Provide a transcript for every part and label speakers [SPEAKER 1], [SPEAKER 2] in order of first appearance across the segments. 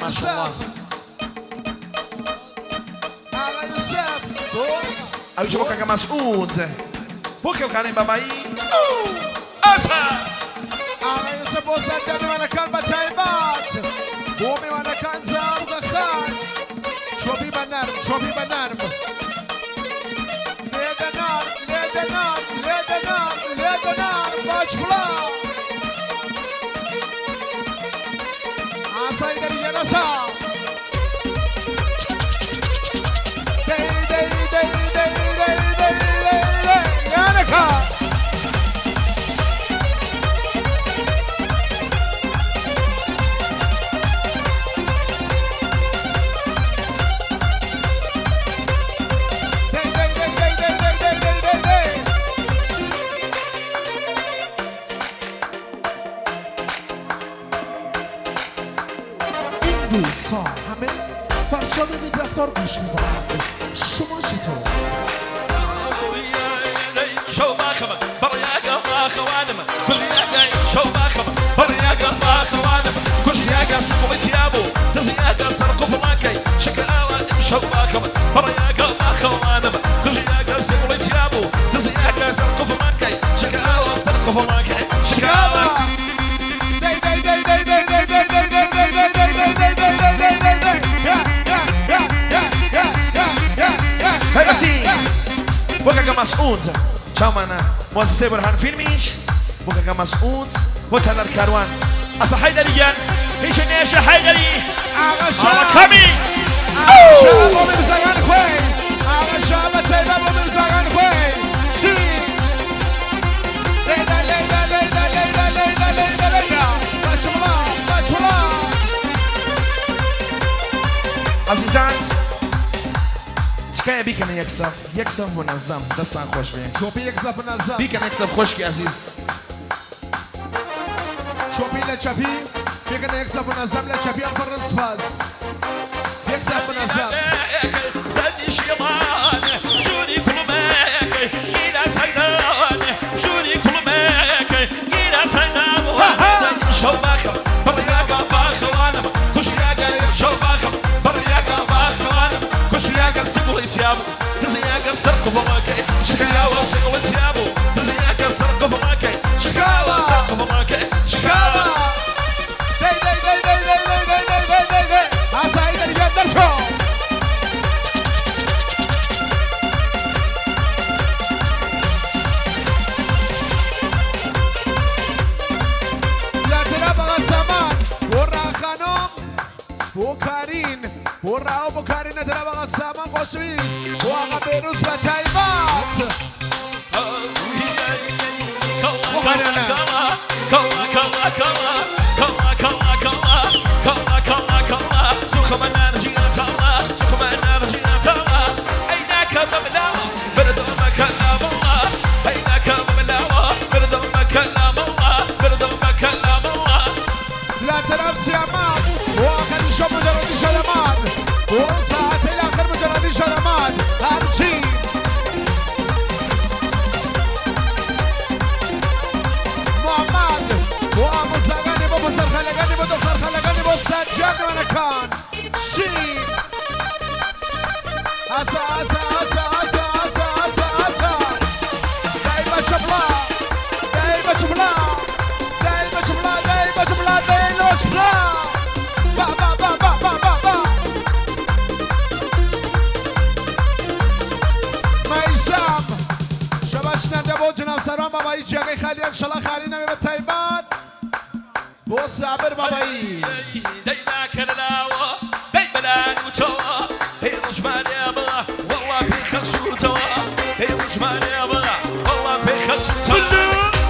[SPEAKER 1] ماشاءالله.
[SPEAKER 2] ئاغا یوسف بۆ
[SPEAKER 1] ئەویش بۆ کاکە مەسعود بۆ خێڵخانەی بابایی ئاسا.
[SPEAKER 2] ئاغا یوسف بۆ سەرجەم میوانەکان بە تایبەت بۆ میوانەکان زاوگە خان. چۆپی بە نەرم، چۆپی بە نەرم. لێدەنار، لێدەنار، لێدەنار، لێدەنار، باجبڵا. ئاسای دەریگەنەسا. دەی دەی دەی دەی دەی دەی دەی دەی یانەکە. دەی دەی دەی دەی دەی دەی دەی دەی دەی دەی. این دوستان همه فرشاد نیک‌رفتار گوش میکنند. شما چطور؟
[SPEAKER 3] شو باخم برياقة ما خوانم برياقة شو باخم برياقة ما خوانم كشياقة سقوي تيابو تزياقة سرقو فلاكي شكاوى شو باخم برياقة ما خوانم كشياقة سقوي تيابو تزياقة سرقو فلاكي شكاوى سرقو فلاكي شكاوى.
[SPEAKER 2] دەی دەی دەی دەی دەی دەی دەی دەی دەی دەی دەی دەی دەی دەی دەی دەی دەی دەی دەی. یا یا یا یا یا یا یا یا.
[SPEAKER 1] تایبەتی بۆ کاکە مەسعود چاومانە موسسەی بەرهان فیلمیش بۆ کاکە مەسعود بۆ تەلەر کاروان
[SPEAKER 3] ئەسە حەیدەریان هیچ نێشە حەیدەری
[SPEAKER 2] ئاغا
[SPEAKER 3] ئاوا
[SPEAKER 2] شا
[SPEAKER 3] کەمی.
[SPEAKER 2] ئاغا شا بۆ میرزاگان خوێ، ئاغا شا بە تایبەت بۆ میرزاگان خوێ. چی؟ لێدە لێدە لێدە لێدە لێدە لێدە لێدە. باجبڵا باجبڵا.
[SPEAKER 1] ئازیزان تکایە بیکەنە یەکسەف یەکسەف منەزەم، دەستان خۆش بێ.
[SPEAKER 2] چۆپی یەک زەف منەزەم.
[SPEAKER 1] بیکەنە یەکسەف خۆشکی ئەزیز.
[SPEAKER 2] چۆپی لە چەپی بیکەنە یەک زەف منەزەم لە چەپی ئەڵپەڕن سپاس. یەک زەف منەزەم.
[SPEAKER 3] زەنی شیڵان سووری کوڵمێک گیرا سەیدان سووری کوڵمێک گیرا سەیدان. شەو باخم بڕیاگە باخەوانم کوشیاگە شەو باخم بڕیاگە باخەوانم کوشیاگە سیگوڵی تیابوو دزیاگە سەر قوڵەکەی شکاوە سیگوڵی تیابوو دزیاگە سەر قوڵەکەی شکاوە سەر قوڵەکەی شکاوە.
[SPEAKER 2] دەی دەی دەی دەی دەی دەی دەی دەی دەی دەی دەی. ئاسایی دەریگەن دەرچۆ. لە بەغا سامان بۆ ڕاخانۆم بۆ کارین بۆ ڕاو بۆ کارین نەدرا بەغا سامان خۆشەویست بۆ ئاغا بێروز بە تایبەت.
[SPEAKER 3] كلا كلا كلا كلا كلا كلا كلا كلا كلا سخم نرجع تلا سخم نرجع تلا أينك بملاوة برد ما كلام الله أينك بملاوة برد ما كلام الله برد ما كلام الله.
[SPEAKER 2] لە تەرەف سیامان بۆ ئاخر شەو مجەڕەدی شەلەمان بۆ ساعەتەی آخر مجەڕەدی شەلەمان هەرچی. محەممەد بۆ ئامۆزاگانی بۆ پەسەرخەلەکانی بۆ دۆخەرخەلەکانی بۆ سەرجەم میوانەکان. شی ئاسا ئاسا ئاسا ئاسا ئاسا ئاسا ئاسا. دای بە چپڵا دای بە چپڵا دای بە چپڵا دای بە چپڵا دای لۆش بڵا. با با با با با با با. مەیسەم شەبەشنەندە بۆ جناب سەروان بابایی جێگەی خالی ئەنشەڵا خالی نەبێ بە تایبەت بۆ سابر بابایی.
[SPEAKER 3] دەیلا کەلاوە دەی بەلان وتەوە هەی ڕژمانێ بڵا والله پێی خەسوتەوە هەی ڕژمانێ بڵا والله پێی خەسوتەوە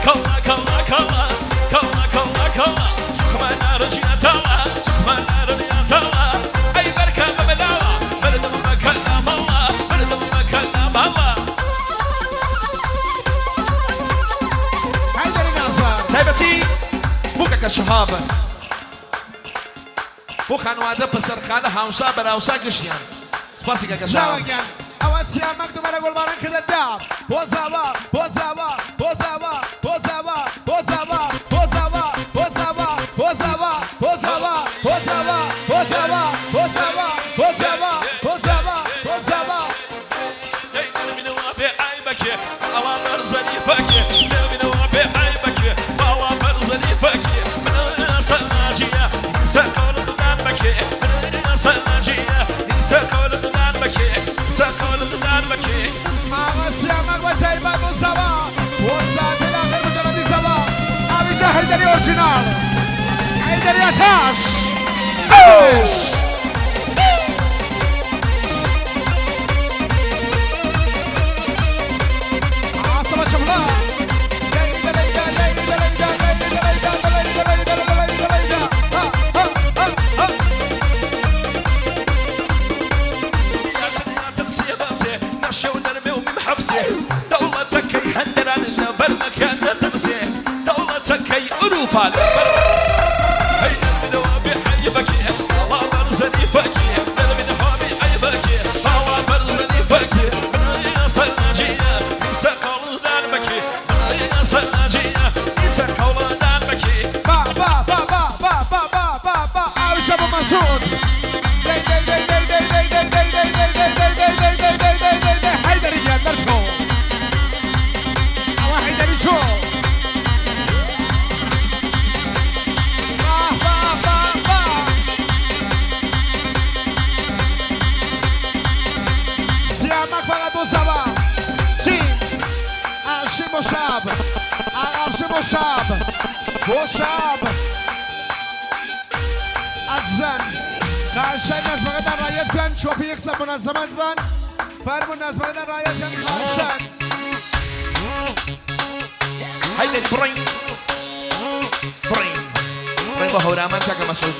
[SPEAKER 3] کەڵا کەڵا کەڵا کەڵا کەڵا کەڵا سوخمان نارجیە تاڵا سوخمان نارجیە تاڵا ئەی بەرکە بەبەلاوە بەردەم بەکەلام الله بەردەم بەکەلام الله.
[SPEAKER 2] حەیدەری نازار.
[SPEAKER 1] تایبەتی بۆ کاکە شەهاب بۆ خانوادە پەسەرخانە هاوسا بەراوسا گشتیان سپاسی کاکە شەهاب.
[SPEAKER 2] زاوەگیان ئەوە سیامەک دووبارە گۆڵباران کردە دا بۆ زاوا بۆ زاوا بۆ زاوا بۆ زاوا بۆ زاوا بۆ زاوا بۆ زاوا بۆ زاوا بۆ زاوا بۆ زاوا بۆ زاوا. حەیدەری ئۆرجیناڵ حەیدەری ئەتاش عاصمة شبلا
[SPEAKER 3] دەوڵەتەکەی هەندەران لە بەرمەکان دەترسێ دەوڵەتەکەی ئەوروپا لە بەر هەی دەرمنەوە بێ عەیبەکی باڵا بەرزەنی فەکی دەرمنەوە بێ عەیبەکی باڵا بەرزەنی فەکی بنایە سەرناجیە میسە قەوڵدان بەکی بنایە سەرناجیە میسە قەوڵدان بەکی.
[SPEAKER 2] با با با با با با با با با ئاوشە بۆ مەسعود دەی دەی دەی دەی دەی دەی دەی دەی دەی دەی دەی دەی دەی دەی دەی دەی دەی دەی دەی حەیدەری گیان دەرچۆ ئەوە حەیدەری چۆ با با با با سیامک فقط دو سبا چی ئاشی بۆ شاب ئاشی بۆ شاب بۆ شاب ئەزن قاشای نەزمەکەتان ڕایەت بکەن چۆپی یەکسە منەزەم ئەزن فەرموون نەزمەکەتان ڕایەت بکەن قاشان
[SPEAKER 1] حەیدەری بڕین بڕین بڕین بۆ هەورامان کاکە مەسعود.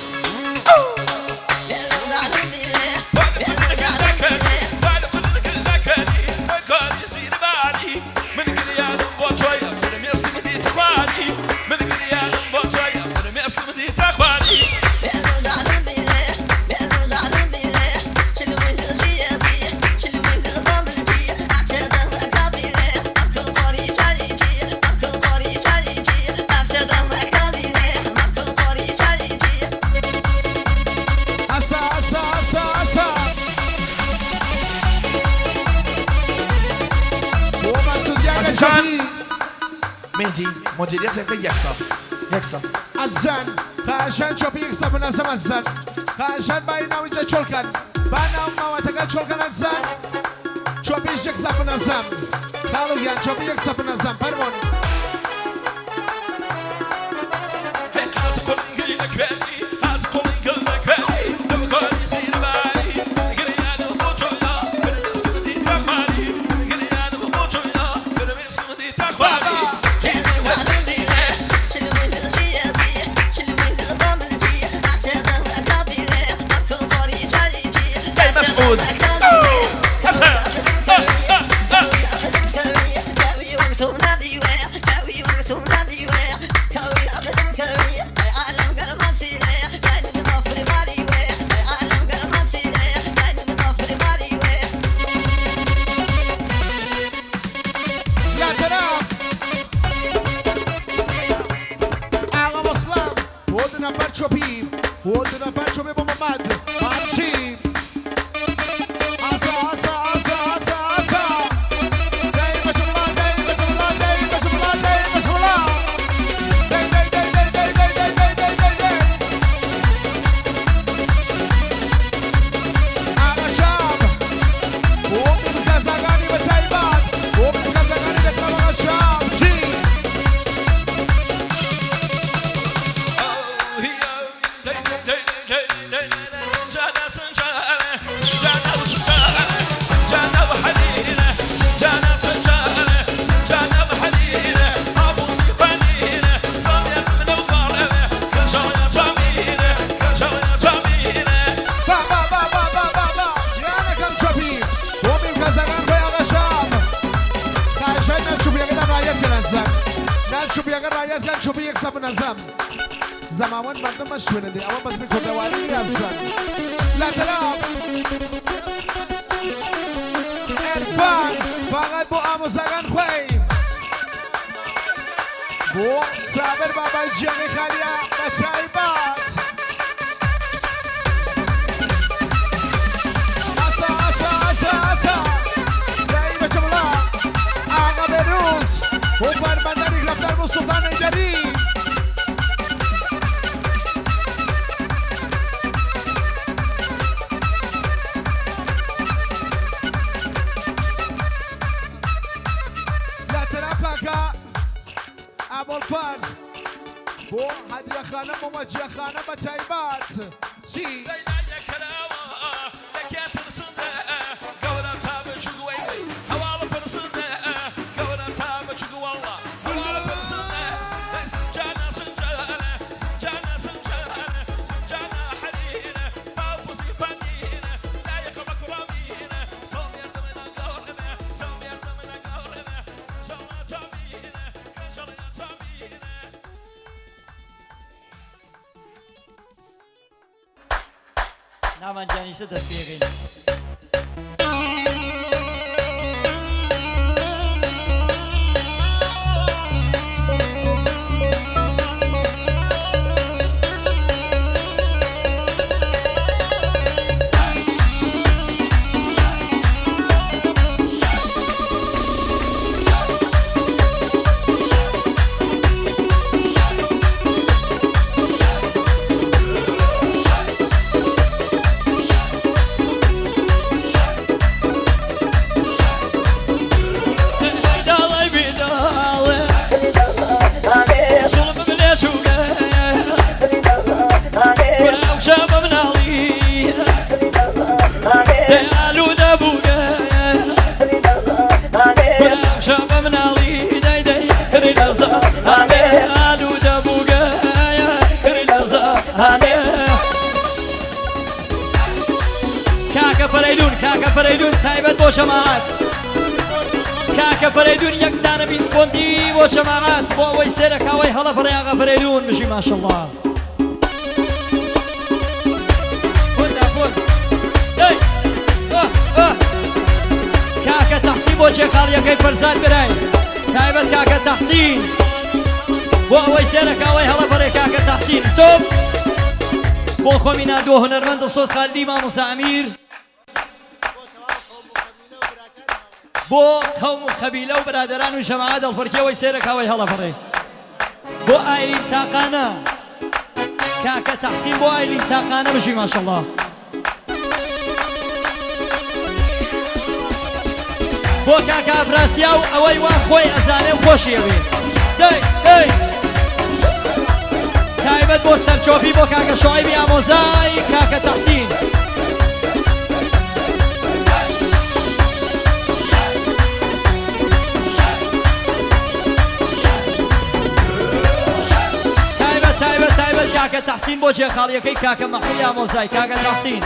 [SPEAKER 2] ئەسا ئەسا ئەسا ئەسا بۆ مەسعود یانە
[SPEAKER 1] عەزیزان.
[SPEAKER 2] چۆپی
[SPEAKER 1] مێهدی مدیریەتەکە یەکسان یەکسان.
[SPEAKER 2] ئەزن قاشان چۆپی یەکسە منەزەم ئەزن قاشان بای ناوینجا چۆڵکەن با ناو ماوەتەکە چۆڵکەن ئەزن چۆپیش یەکسە منەزەم خاڵو گیان چۆپی یەکسە منەزەم فەرموون.
[SPEAKER 1] دەی مەسعود.
[SPEAKER 2] یا جەناب ئاغا وەسلام بۆ دو نەفەر چۆپی بۆ دو نەفەر چۆپی بۆ محەممەد هەرچی ئاسا ئاسا ئاسا ئاسا ئاسا دەی بەشمڵا دەی بەشمڵا دەی بەشمڵا دەی بەشمڵا دەی دەی دەی دەی دەی دەی دەی دەی دەی دەی دەی ئاغا شاب بۆ بکەزەکانی بە تایبەت بۆ بکەزەکانی دەکرەوە شاب چی با با با با با با با یانەکەم چۆپی بۆ بکەزەکان خۆی ئاغا شاب قاشای ناچوبیەکەدا ڕایەت کەن ئەزەم ناچوبیەکە ڕایەت کەن چۆپی یەکسە منەزەم زەماوەند مەردم مەشوێنە دێ ئەوە بەزمی کوردەواری ئەزەم لە تەرەف عرفان فقط بۆ ئامۆزاکان خۆی بۆ سابر بابای گیانی خالیە بە تایبەت ئاسا ئاسا ئاسا ئاسا دای بە جمڵە ئاغا بێروز بۆ فەرمانداری گرفتار بۆ سوڵتان حەیدەری. لە تەرەفەکە ئەبوڵفەرز بۆ هەدیە خانم و وەجیە خانم بە تایبەت چی؟
[SPEAKER 4] نامان گیانیسە دەست پێکەین. کاکە فەرەیدون، کاکە فەرەیدون تایبەت بۆ جەماعەت. کاکە فەرەیدون یەک دانە 20 پۆندی بۆ جەماعەت بۆ ئەوەی سێرەکاوەی هەڵە فەرەیاغە فەرەیدون بژی ماشەڵڵا. کاکە تەحسین بۆ جێخاڵیەکەی فەرزاد برای تایبەت کاکە تەحسین بۆ ئەوەی سێرەکاوەی هەڵە فەرەی کاکە تەحسین سۆپ بۆ خۆمی ناردووە هونەرمەند دڵسۆز خالدی مامۆستا ئەمیر بۆ قەوم و قەبیلە و برادەران و جەماعەت هەڵپەرکێوەی سێرەکاوەی هەڵەپەڕێ بۆ ئایلین تاقانە کاکە تەحسین بۆ ئایلین تاقانە بژی ماشەڵڵا. بۆ کاکە ئەفراسیا و ئەوەی وا خۆی ئەزانێ و خۆشی ئەوێ دەی دەی تایبەت بۆ سەرچۆپی بۆ کاکە شعیبی ئامۆزای کاکە تەحسین. تایبەت تایبەت تایبەت کاکە تەحسین بۆ جێخاڵیەکەی کاکە مەحموود ئامۆزای کاکە تەحسین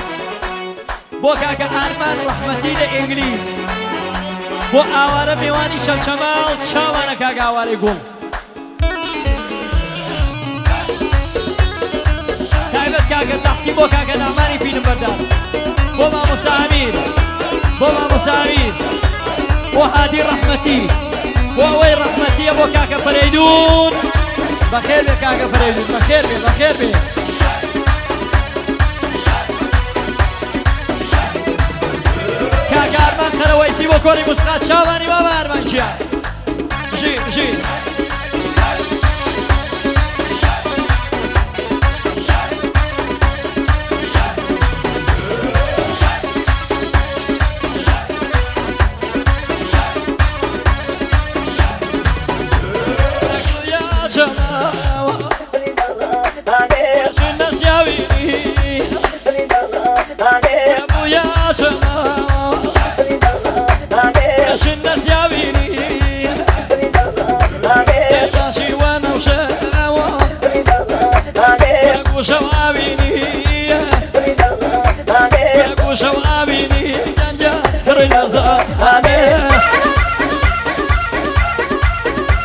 [SPEAKER 4] بۆ کاکە ئارمان ڕەحمەتی لە ئینگلیز بۆ ئاوارە مێوانی چەمچەماڵ چاوانە کاکە ئاوارەی گوڵ. تایبەت کاکە تەحسین بۆ کاکە نەعمانی فیلم بەردار بۆ مامۆستا ئەمیر بۆ مامۆستا ئەمیر بۆ هادی ڕەحمەتی بۆ ئەوەی ڕەحمەتیە بۆ کاکە فەرەیدون بەخێر بێ کاکە فەرەیدون بەخێر بێ بەخێر بێ. کاکە ئارمان قەرەوەیسی بۆ کۆری موسقا چاوانی بابا ئارمان گیان بژی بژی.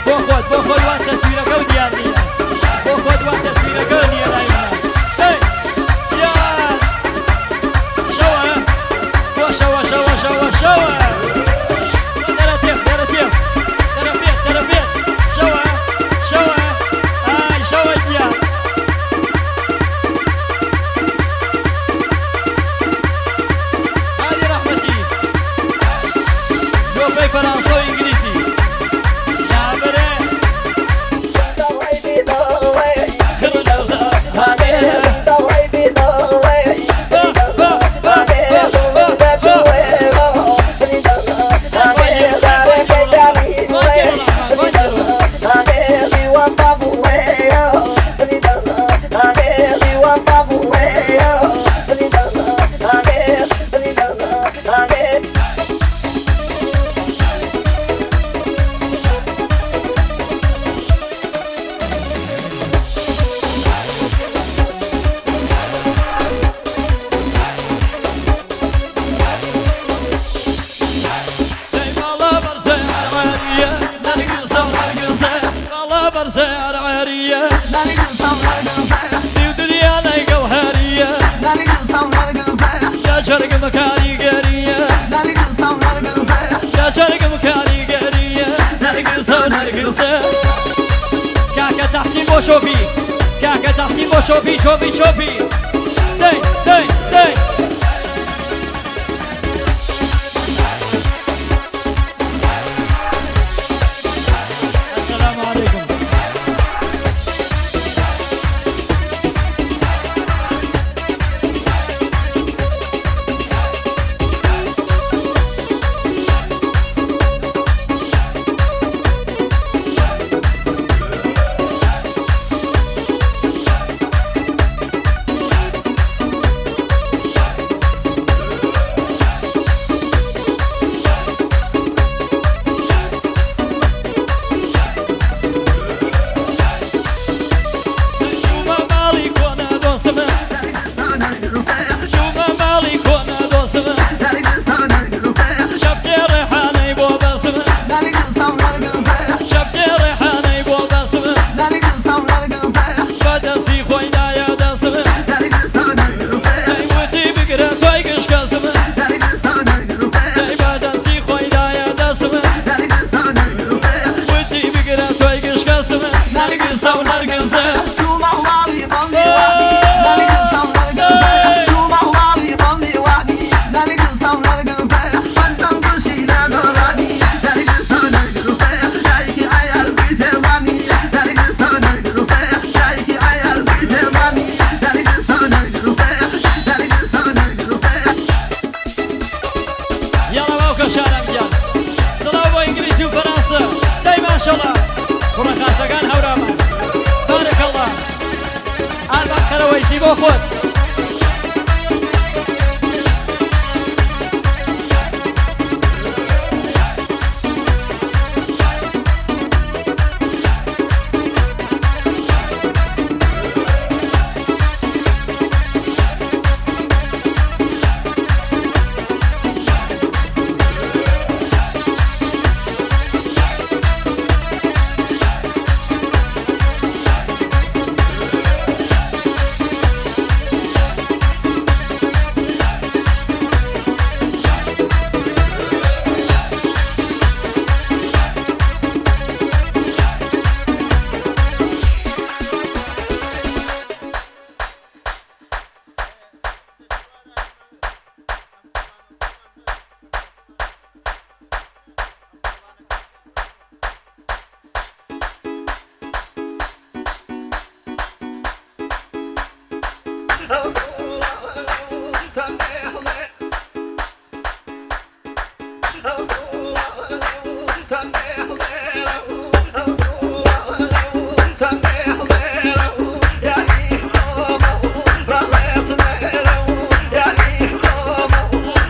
[SPEAKER 4] بۆ خۆت بۆ خۆت وا تەسویرەکە و دیار نییە بۆ خۆت وا تەسویرەکە نییە لای منە هەی دیار شەوە بۆ شەوە شەوە شەوە شەوە دەرە تێف دەرە تێف دەرە بێت دەرە بێت شەوە شەوە ئای شەوە گیان هادی ڕەحمەتی. نەرگزە کاکە تەحسین بۆ چۆپی کاکە تەحسین بۆ چۆپی چۆپی چۆپی دەی دەی دەی السلام عليكم. چوومە ماڵی کۆنە دۆستم، چوومە ماڵی کۆنە دۆستم، شەپکێ ڕێحانەی بۆ بەسم، شەپکێ ڕێحانەی بۆ بەسم، بە دەستی خۆی دایە دەسم، دەی وتی بگرە تۆی گشت کەسم، دەی بە دەستی خۆی دایە دەسم، وتی بگرە تۆی گشت کەسم، نەرگزە و نەرگزە. یاڵا باوکە شارام گیان، سڵاو بۆ ئینگلیزی و فەرانسە، دەی ماشەڵا کوڕە خاسەکان هەورامان، بارک الله. ئارمان قەرەوەیسی بۆ خۆت.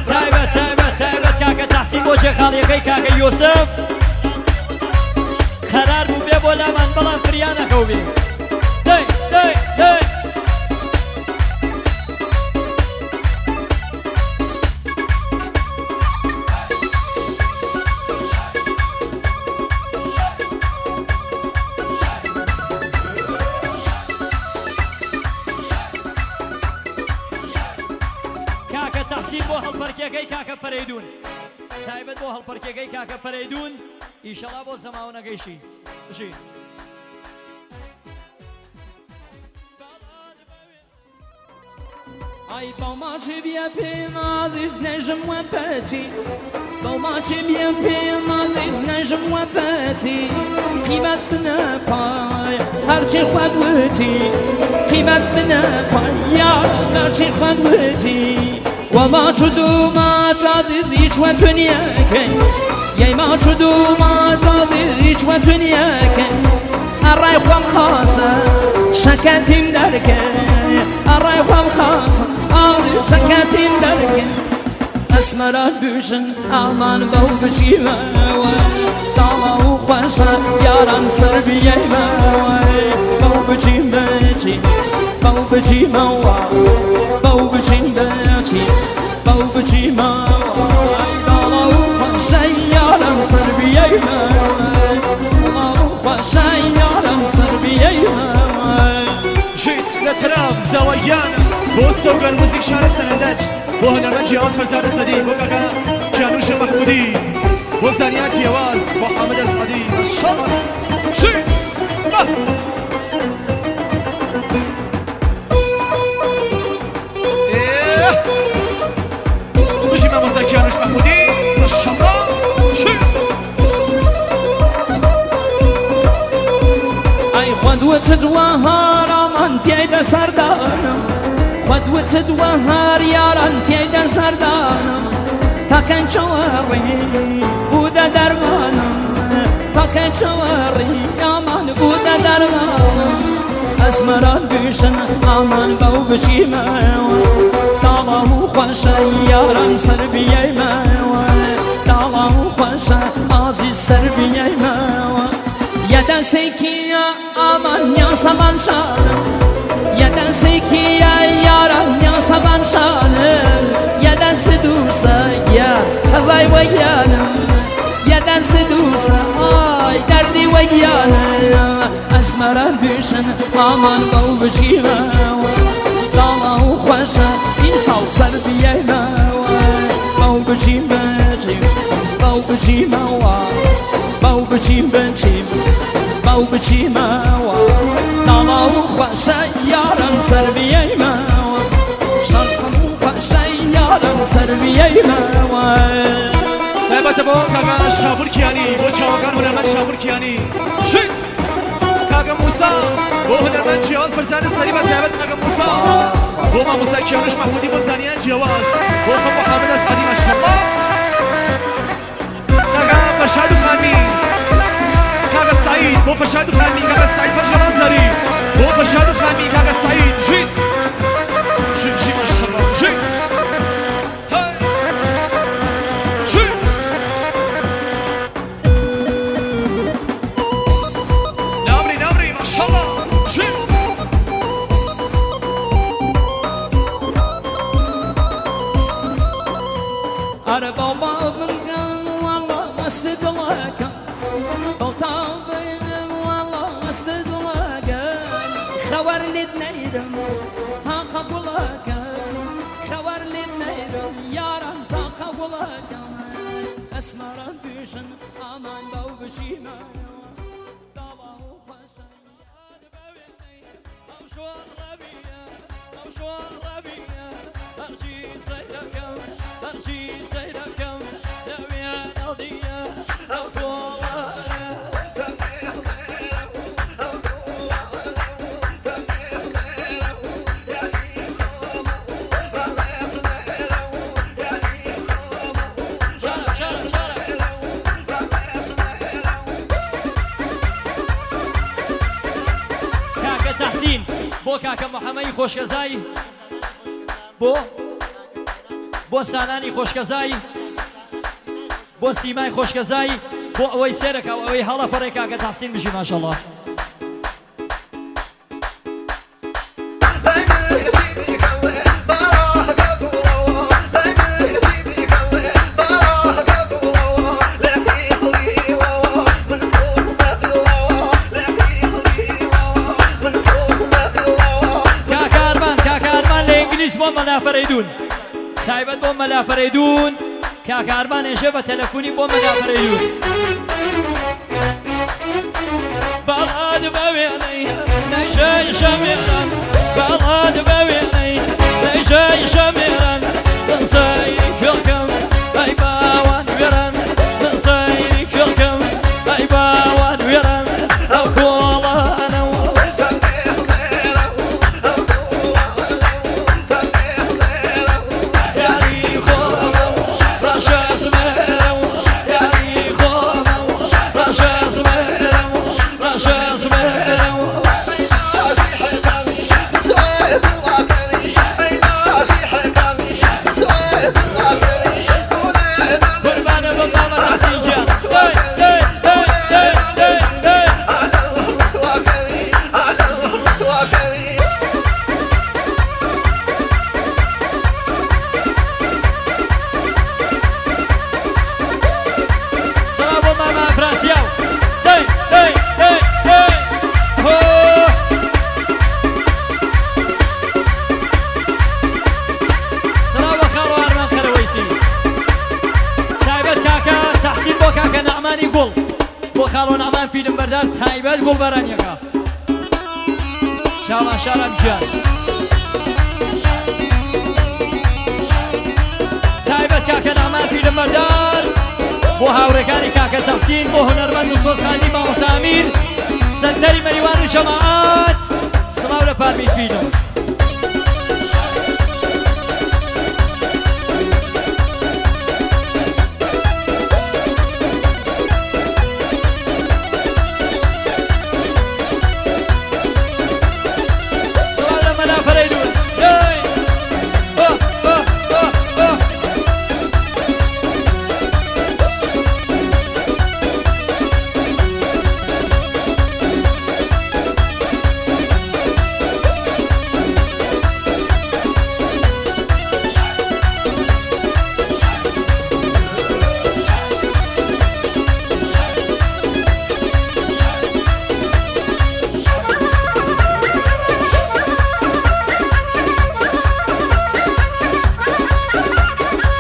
[SPEAKER 4] تایبەت تایبەت تایبەت کاکە تەحسین بۆ جێخاڵیەکەی کاکە یوسف قەرار بوو بێ بۆ لامان، بەڵام فریا نەکەوبێ. دەی دەی دەی کاکە تەحسین بۆ هەڵپەرکێکەی کاکە فەرەیدون، تایبەت بۆ هەڵپەرکێکەی کاکە فەرەیدون، ئیشەڵا بۆ زەماوەنەکەیشی بژی.
[SPEAKER 5] ئای بەو ماچێ بیە پێم ئازیز نەژم وە پەتی، بەو ماچێ بیە پێم ئازیز نەژم وە پەتی، قیمەت بنە پای هەرچی خوەت وتی، قیمەت بنە پای هەرچی خوەت وتی. وە ماچ و دوو ماچ ئازیز هیچ وە دنیاکەی، یەی ماچ و دوو ماچ ئازیز هیچ وە دنیاکەی، ئەڕای خۆم خاسە شەکەتیم دەرکە، ئەڕای خۆم خاسە ئازیز شەکەتیم دەرکە. ئەسمەرات بژن ئامان بەو بچیمەوە، داڵا و خوەشە یاران سەر بیەیمەوە، بەو بچیم بچی بەو بچیمەوە، بەو بچین بچی بەو بچیمەوە، داڵا و خوەشە یاران سەر بیەیمەوە، داڵا و خوەشە یاران سەر بیەیمەوە.
[SPEAKER 2] جيت لترام زاويان بۆ سەوگەر موزیک شارە سەنەندەج، بۆ هونەرمەند جیاواز فەرزادە سەدی، بۆ کاکە کیانوش مەحمودی، بۆ زانیار جیاواز، بۆ حامد ئەسعەدی. ماشاءالله. چی؟ ئێ بژی مامۆستا کیانوش مەحمودی ماشەڵڵا. چی؟
[SPEAKER 5] ئەی خۆت وتت وەهار ئامان تیایدە سەردانم خۆت وتت وەهار یاران تیایدە سەردانم تاکەن چاوەڕێ بوودە دەرمانم تاکەن چاوەڕێ ئامان بوودە دەرمانم ئەسمەران بشن ئامان بەو بچیمەوە تاڵا و خۆشە یاران سەر بیەیمەوە تاڵا و خۆشە ئازیز سەر بیەیمەوە یا دەسێکیە ئامان یا سەبان شانم یا دەسێکیە یاران یا سەبان شانم یا دەست دووسە یا خەزای وەگیانم یا دەست دووسە ئای دەردی وەگیانم ئەسمەران بشن ئامان بەو بچیمەوە داڵا و خۆشە ئیساڵ سەر بیەیمەوە بەو بچیم بچیم بەو بچیمەوە بەو بچیم بچیم بەو بچیمەوە داڵا و خۆشە یارم سەر بیەیمەوە شەرسەم و خۆشە یارم سەر بیەیمەوە.
[SPEAKER 2] تایبەتە بۆ کاکە شاپور کیانی بۆ چاوەکان هونەرمەند شاپور کیانی شت کاکە موسا بۆ هونەرمەند جیاواز پرسیارە سەری بە تایبەت کاکە موسا بۆ مامۆستا کیانوش مەحمودی بۆ زانیان جیاواز بۆ خۆ محەممەد ئەسعەدی ماشەڵڵا کاکە فەرشاد و خانمی کاکە سعید بۆ فەرشاد و خانمی کاکە سعید پەشگەڵان زاری بۆ فەرشاد و خانمی کاکە سعید شت شت ماشەڵڵا شت هەی شت نامری نامری ماشەڵڵا شت
[SPEAKER 5] ئەرە باوبا بنگەم وەڵا مەست دڵەکەم بەڵتا بینم وەڵا مەست دڵەکەم خەوەر لێت نەیرم تاقە گوڵەکەم خەوەر لێت نەیرم یاران تاقە گوڵەکەم ئەسمەران بژن ئامان بەو بچیمەوە داڵا و خۆشە
[SPEAKER 4] ئەو شۆڕەبیە ئەو شۆڕەبیە هەرچی سەیرەکەم هەرچی سەیرەکەم لەوێ نەڵدیە ئەو کۆڵانە شارە شارە شارە کاکە تەحسین بۆ کاکە محەممەدی خۆشکەزای بۆ بۆ سانانی خۆشکەزای بۆ سیمای خۆشکەزای بۆ ئەوەی سێرەکە و ئەوەی هەڵە پەڕێ کاکە تەحسین بژی ماشەڵڵا. کاکە ئەرمان کاکە ئەرمان لە ئینگلیز بۆ مەلا فەرەیدوون تایبەت بۆ مەلا فەرەیدوون کاکە ئەرمان ئێژێ بە تەلەفۆنی بۆ مەلا فەرەیدوون باڵاد بەوێنەی نەیژەی شەمێران باڵاد بەوێنەی نەیژەی شەمێران من سەیری کوێڵکەم ئەی باوان وێران من سەیری کوێڵکەم ئەی باوان وێران ئەو کۆڵانەوە یاری خۆمە و ڕەشە زمێرە و یاری خۆمە و ڕەشە زمێرە و ڕەشە زمێرە و قوربانە بم مامە تەحسین گیان دەی دەی دەی دەی دەی دەی سڵاو بۆ مامە ئەفراسیاو دەی دەی دەی دەی هۆ سڵاو بۆ خاڵۆ ئارمان قەرەوەیسی تایبەت کاکە تەحسین بۆ کاکە نەعمانی گوڵ بۆ خاڵۆ نەعمان فیلم بەردار تایبەت گوڵبەرانیەکە چاوان شارام گیان تایبەت کاکە نەعمان فیلم بەردار بۆ هاوڕێکانی کاکە تەحسین بۆ هونەرمەند و سۆزخانی مامۆستا ئەمیر سەنتەری مەریوان و جەماعەت سڵاو لە پارمیس فیلم. سڵاو لە مەلا فەرەیدون دەی ئۆ ئۆ ئۆ ئۆ.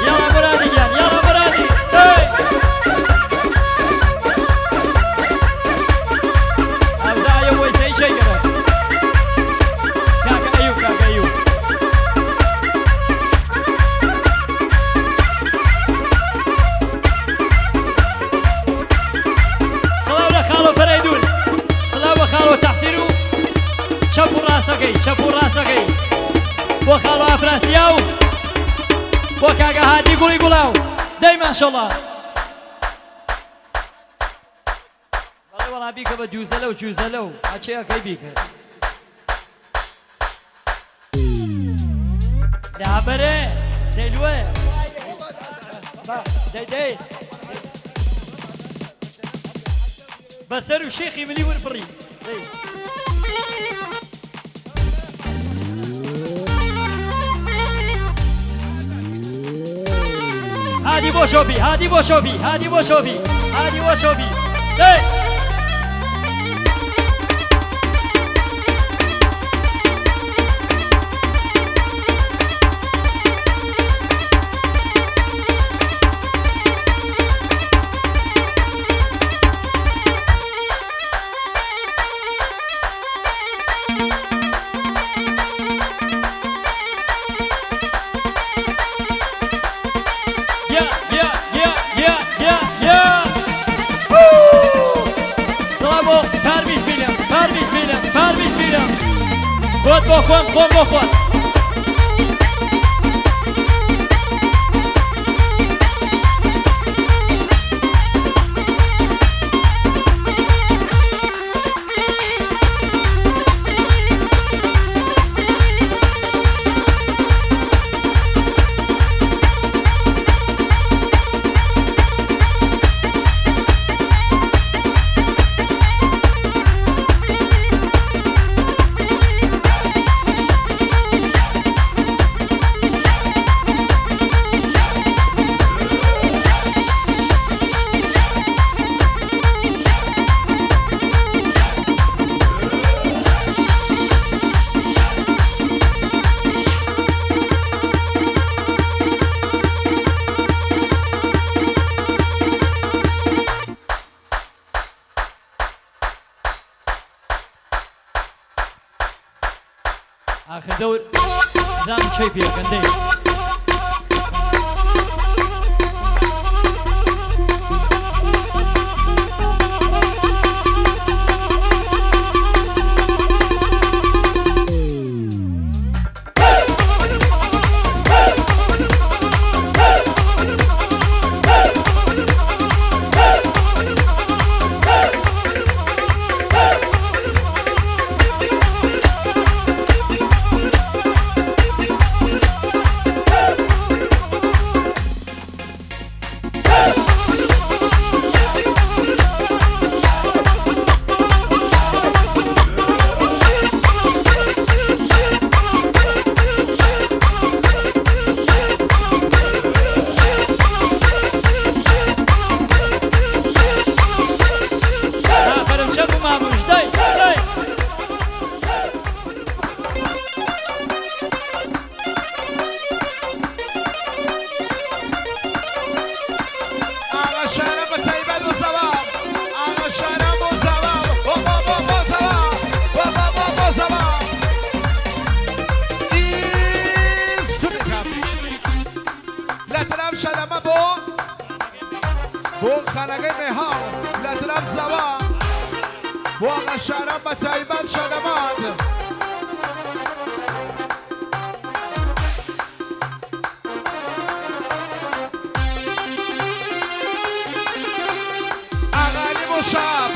[SPEAKER 4] یاڵا مورادی گیان یاڵا مورادی دەی. ئەوزا ئەیوب وەیسەی چەی گەرە کاکە ئەیوب کاکە ئەیوب. سڵاو لە خاڵۆ فەرەیدون سڵاو بە خاڵۆ تەحسین و چەپ و ڕاستەکەی چەپ و ڕاستەکەی بۆ خاڵۆ ئەفراسیا و بۆ کاکە هادی گوڵی گوڵاو دەی ماشەڵا. بەڵێ وەڵا بیکە بە دووزەلە و جوزەلە و هەچێ ئەکەی بیکە. لابەرێ دەی لوێ دەی دەی بەسەر و شێخی ملی ورپڕی دەی. هادی بۆ شۆبی هادی بۆ شۆبی هادی بۆ شۆبی هادی بۆ شۆبی دەی. یا یا یا یا یا یا سڵاو بۆ پارمیس بینم پارمیس بینم پارمیس بینم خۆت بۆ خۆم خۆم بۆ خۆت. ئاخر دەور زانم چەی پێکەن دەی.
[SPEAKER 2] خەڵخەنەکەی مێهاڵ لە ترەف زەوا بۆ ئاغا شارام بە تایبەت شەدەمات. ئاغا عەلی بۆ شەهاب.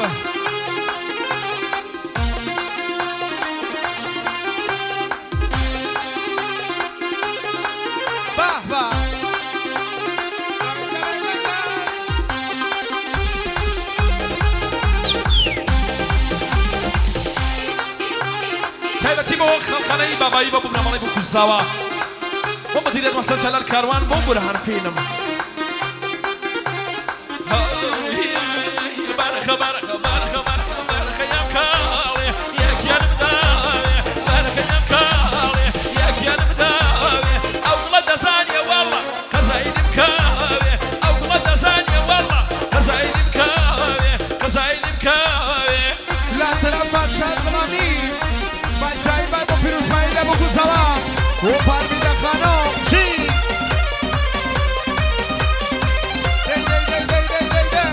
[SPEAKER 2] بەه بە.
[SPEAKER 3] تایبەتی بۆ خەڵخەنەی بابایی بۆ بنەماڵەی بوک و زاوا بۆ مدیریت محسن تەلار کاروان بۆ بورهان فیلم. بەرخە بەرخە بەرخە بەرخە بەرخە یام کاڵێ یەکیانم داوێ بەرخە یام کاڵێ یەکیانم داوێ ئەو گوڵە دەزانێ وەڵڵا قەزایلم کاوێ ئەو گوڵە دەزانێ وەڵڵا قەزایلم کاوێ قەزایلم کاوێ.
[SPEAKER 2] لە تەرەف پادشای غڵامی بە تایبەت بۆ پیروزبایی لە بوک و زاوا و پارمیدە خانم چی دەی دەی دەی دەی دەی دەی دەی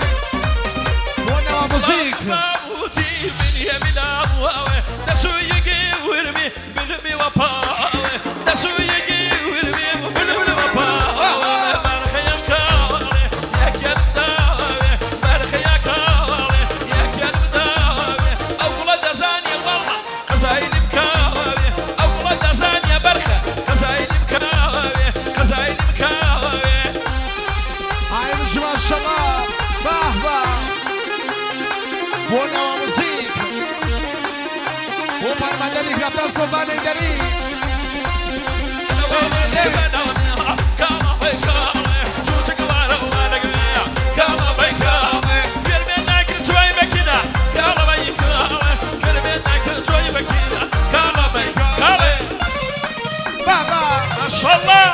[SPEAKER 2] بۆ نەوا موزیک. ئای بژی ماشەڵا باه بە بۆ نەوا موزیک بۆ پارمەندەری کاپتان سوڵتان هەیدەری. باه بە.
[SPEAKER 3] ماشاءالله.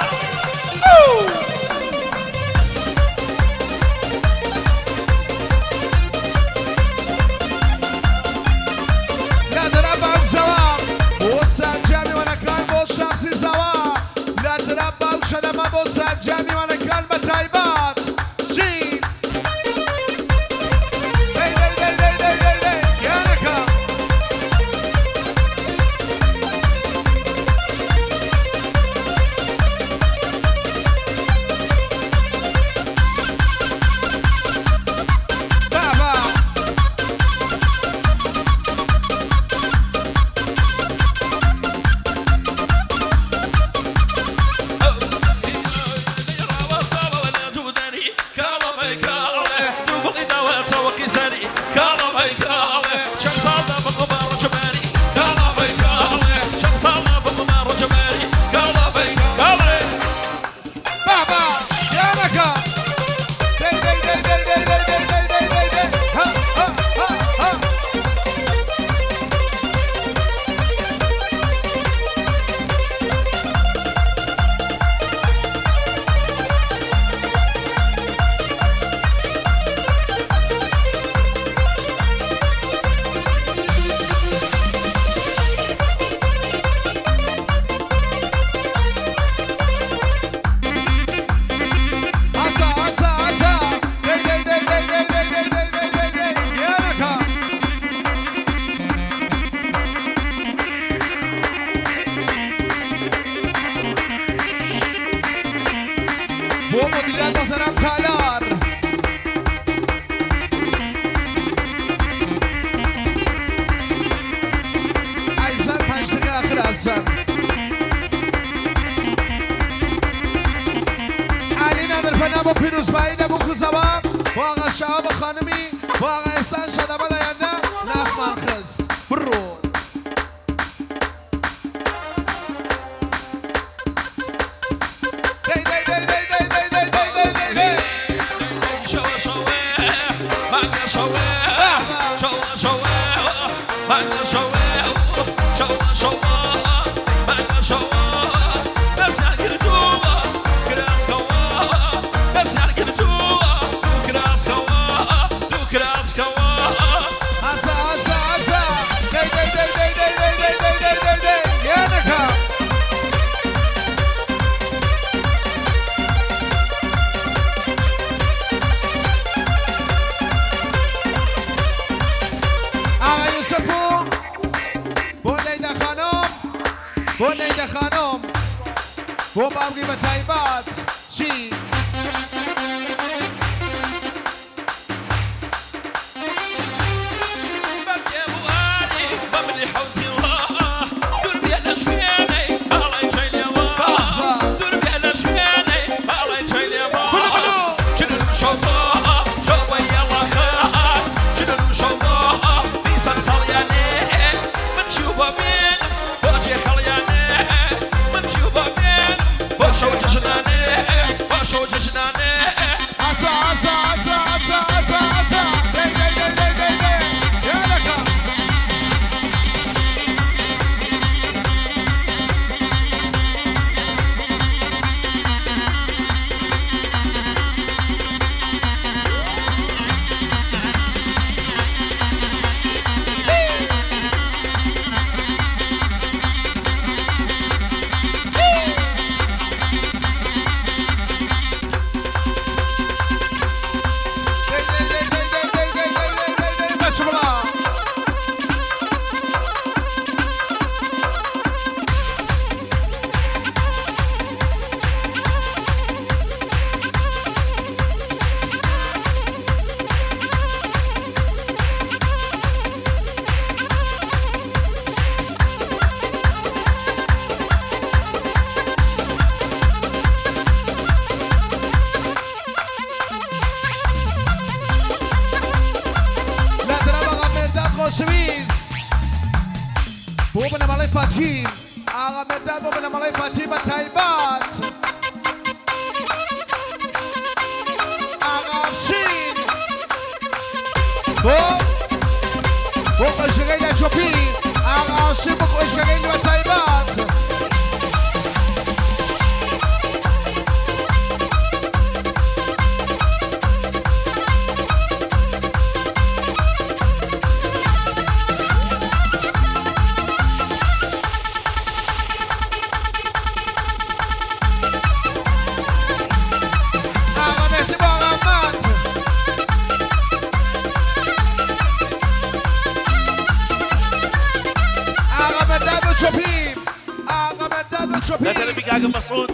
[SPEAKER 2] لە تەرەف باوک زاوا بۆ سەرجەم میوانەکان بۆ شەخسی زاوا لە تەرەف باوک شەدەمە بۆ سەرجەم میوانەکان بە تایبەت چی دەی دەی دەی دەی دەی دەی دەی گیانەکە. بابا. بابا گیانەکە. دەی دەی دەی دەی دەی دەی دەی دەی دەی دەی دەی ها ها ها ها. ئاسا ئاسا ئاسا دەی دەی دەی دەی دەی دەی دەی دەی دەی دەی دەی گیانەکە. بۆ مدیریت محتەرەم تالار. ئایزان پەنج دقیقە ئاخر ئەزان. علی نادرفەنا بۆ پیروزبایی لە بوک و زاوا بۆ ئاغا شەهاب خانمی بۆ ئاغا ئێحسان شەدەمە لایەنە ناخمان خست بڕۆن. دەی دەی دەی دەی دەی دەی دەی دەی دەی دەی دەی. ئاسا ئاسا ئاسا دەی دەی دەی دەی دەی دەی دەی دەی دەی دەی دەی گیانەکە. بۆ نەیدە خانم، بۆ باوکی بە تایبەت چی؟ ئاسا ئاسا ئاسا ئاسا ئاسا ئاسا دەی دەی دەی دەی دەی دەی یالەکە. دەی دەی دەی دەی دەی دەی دەی دەی دەی دەی دەی بەشبڵا. لە تەرەف ئاغا مێرداد خۆشەویست بۆ بنەماڵەی فاتیم، ئاغا مێرداد بۆ بنەماڵەی فاتیم بە تایبەت ئاغا ئەفشین بۆ بۆ خۆشەکەی لە چۆپی، ئاغا ئەفشین بۆ خۆشەکەی بە تایبەت. ئاغا مێهدی بۆ ئاغا ئەحمەد. ئاغا مێرداد بۆ چۆپی، ئاغا مێرداد بۆ چۆپی.
[SPEAKER 6] لە تەرەفی کاکە مەسعود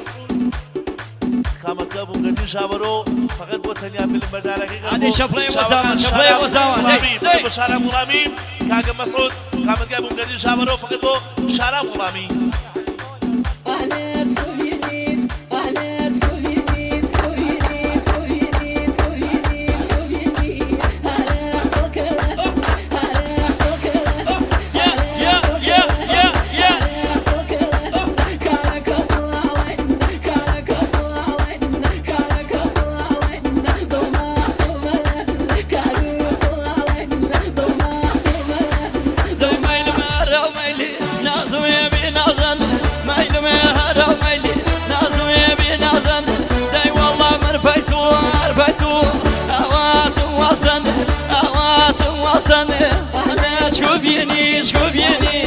[SPEAKER 6] کامەکە بوو گەردی ژاوەرۆ فقط بۆ تەنیا فیلم بەردارەکەی.
[SPEAKER 4] ئادەی شەپڵەی وەزاوان، شەپڵەی وەزاوان. دەی دەی
[SPEAKER 6] بۆ شارام غوڵامی کاکە مەسعود کامەکە بوو گەردی ژاوەرۆ فقط بۆ شارام غوڵامی.
[SPEAKER 4] یا یا یا یا یا. دەی مەیل مەرە مەیلی نازوێ بینازن، مەیل مەرە مەیلی نازوێ بینازن، دەی وەڵا مەرپەیتو ئەرپەیتو ئاواتم واسن، ئاواتم واسن، ئەنە چوبینی چوبینی.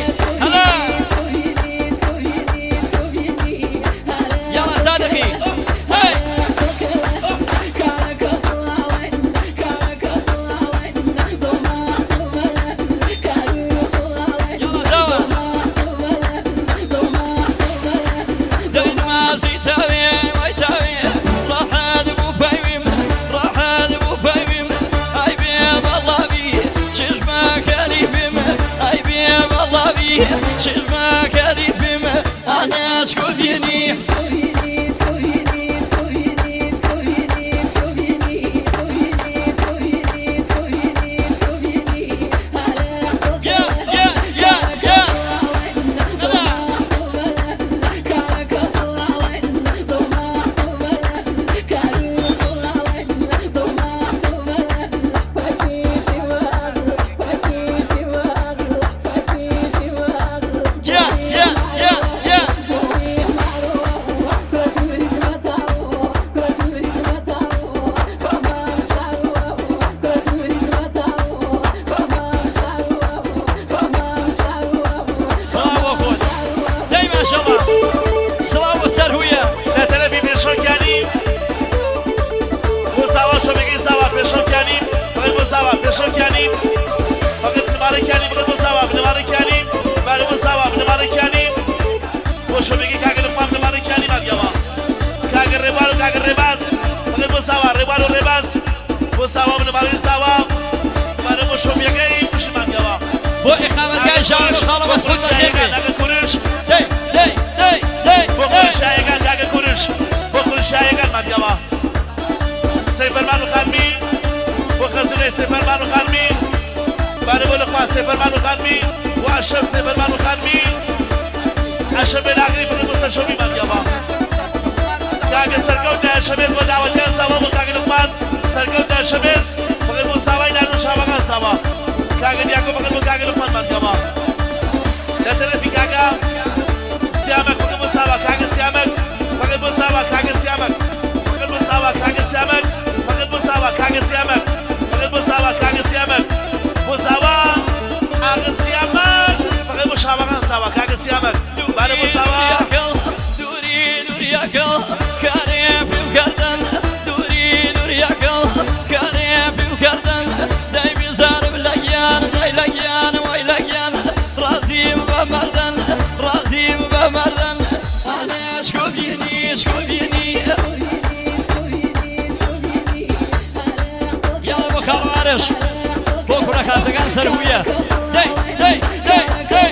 [SPEAKER 4] هەلا یاڵا سادقی هەی. یاڵا زاوە. دەی نمازی تاوێ وای تاوێ ڕاحەت بوو پەیویم، ڕاحەت بوو پەیویم، ئای بێ بەڵاوی چشمەکەری بیم، ئای بێ بەڵاوی چشمەکەری بیم، ئانە چکوبینی. یا یا یا یا. هەلا. یا یا یا یا.
[SPEAKER 6] ساوا بنەماڵەی ساوا دوبارە بۆ شۆمیەکەی بژی مانگەوە.
[SPEAKER 4] بۆ ئیقامەتگای
[SPEAKER 6] کاکە
[SPEAKER 4] ژاوەر
[SPEAKER 6] کورش
[SPEAKER 4] خاڵە
[SPEAKER 6] بۆ
[SPEAKER 4] مەسعود بەخێر
[SPEAKER 6] خورشایەکان
[SPEAKER 4] بێ.
[SPEAKER 6] کاکە کورش
[SPEAKER 4] دەی دەی دەی دەی
[SPEAKER 6] بۆ
[SPEAKER 4] دەی.
[SPEAKER 6] خورشایەکان کاکە کورش بۆ خورشایەکان مانگەوە. سەی فەرمان و خانمی بۆ خەزنەی سەی فەرمان و خانمی دوبارە بۆ لقمان سەی فەرمان و خانمی بۆ عەشەم سەی فەرمان و خانمی عەشەم بێناگری فڕی بۆ سەر شۆمی مانگەوە. کاکە سەرکەوت دایەشەمێز بۆ داوەتیان ساوا بۆ کاکە لوقمان سەرکەوت دایەشەمێز فقط بۆ ساوای نارد و شاوەکان ساوا کاکە دیاکۆ فقط بۆ کاکە لوقمان مانگەوە لە تەرەفی کاکە سیامەک فقط بۆ ساوا کاکە سیامەک فقط بۆ ساوا کاکە سیامەک فقط بۆ ساوا کاکە سیامەک فقط بۆ ساوا کاکە سیامەک فقط بۆ ساوا کاکە سیامەک بۆ ساوا ئاغە سیامەک فقط بۆ شاوەکان ساوا کاکە سیامەک بارە بۆ
[SPEAKER 4] دووری
[SPEAKER 6] ساوا.
[SPEAKER 4] دووریاکەڵ دووری دووریاکەڵ کارێ پێم کردن دووری دووریاکەڵ کارێ پێم کردن دای بێزارم لە گیان دای لە گیان وای لە گیان ڕازیم بە مردن ڕازیم بە مردن ئالێشکۆ بینی شکۆ بینی یاڵە بۆ خاڵ ئارش بۆ کوڕە خاسەکان سەربوویە دەی دەی دەی دەی. دەی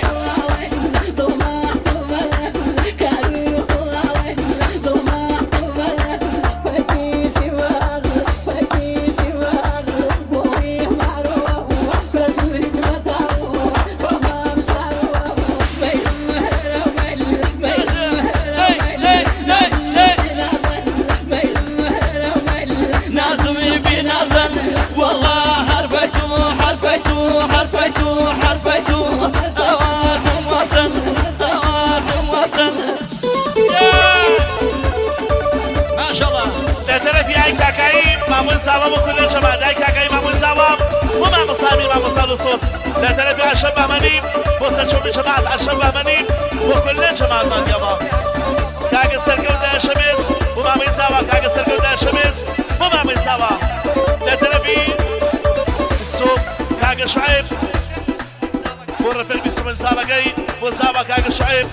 [SPEAKER 4] دەی دەی دەی. نازمی بینازن والله حربتو حربتو حربتو حربتو ئەواتم وەسن ئەواتم وەسن. ماشەڵڵا.
[SPEAKER 6] لە تەرەفی ئای کاکایی مامۆی ساوا بۆ کوردە شەما دای کاکایی مامۆی ساوا بۆ مامۆسامی مامۆسا لوسۆس لە تەرەفی عەشەم بەهمەنی بۆ سەرچۆمی جەماعەت عەشەم بەهمەنی بۆ کوردە جەماعەت مانگەوە کاکە سەرکەوت دایە شەمێز بۆ مامۆی ساوا کاکە سەرکەوت دایە شەمێز بۆ مامۆی ساوا لە تەرەفی سۆپ کاکە شعێب بۆ ڕەفیق 25 ساڵەکەی بۆ ساوا کاکە شعێب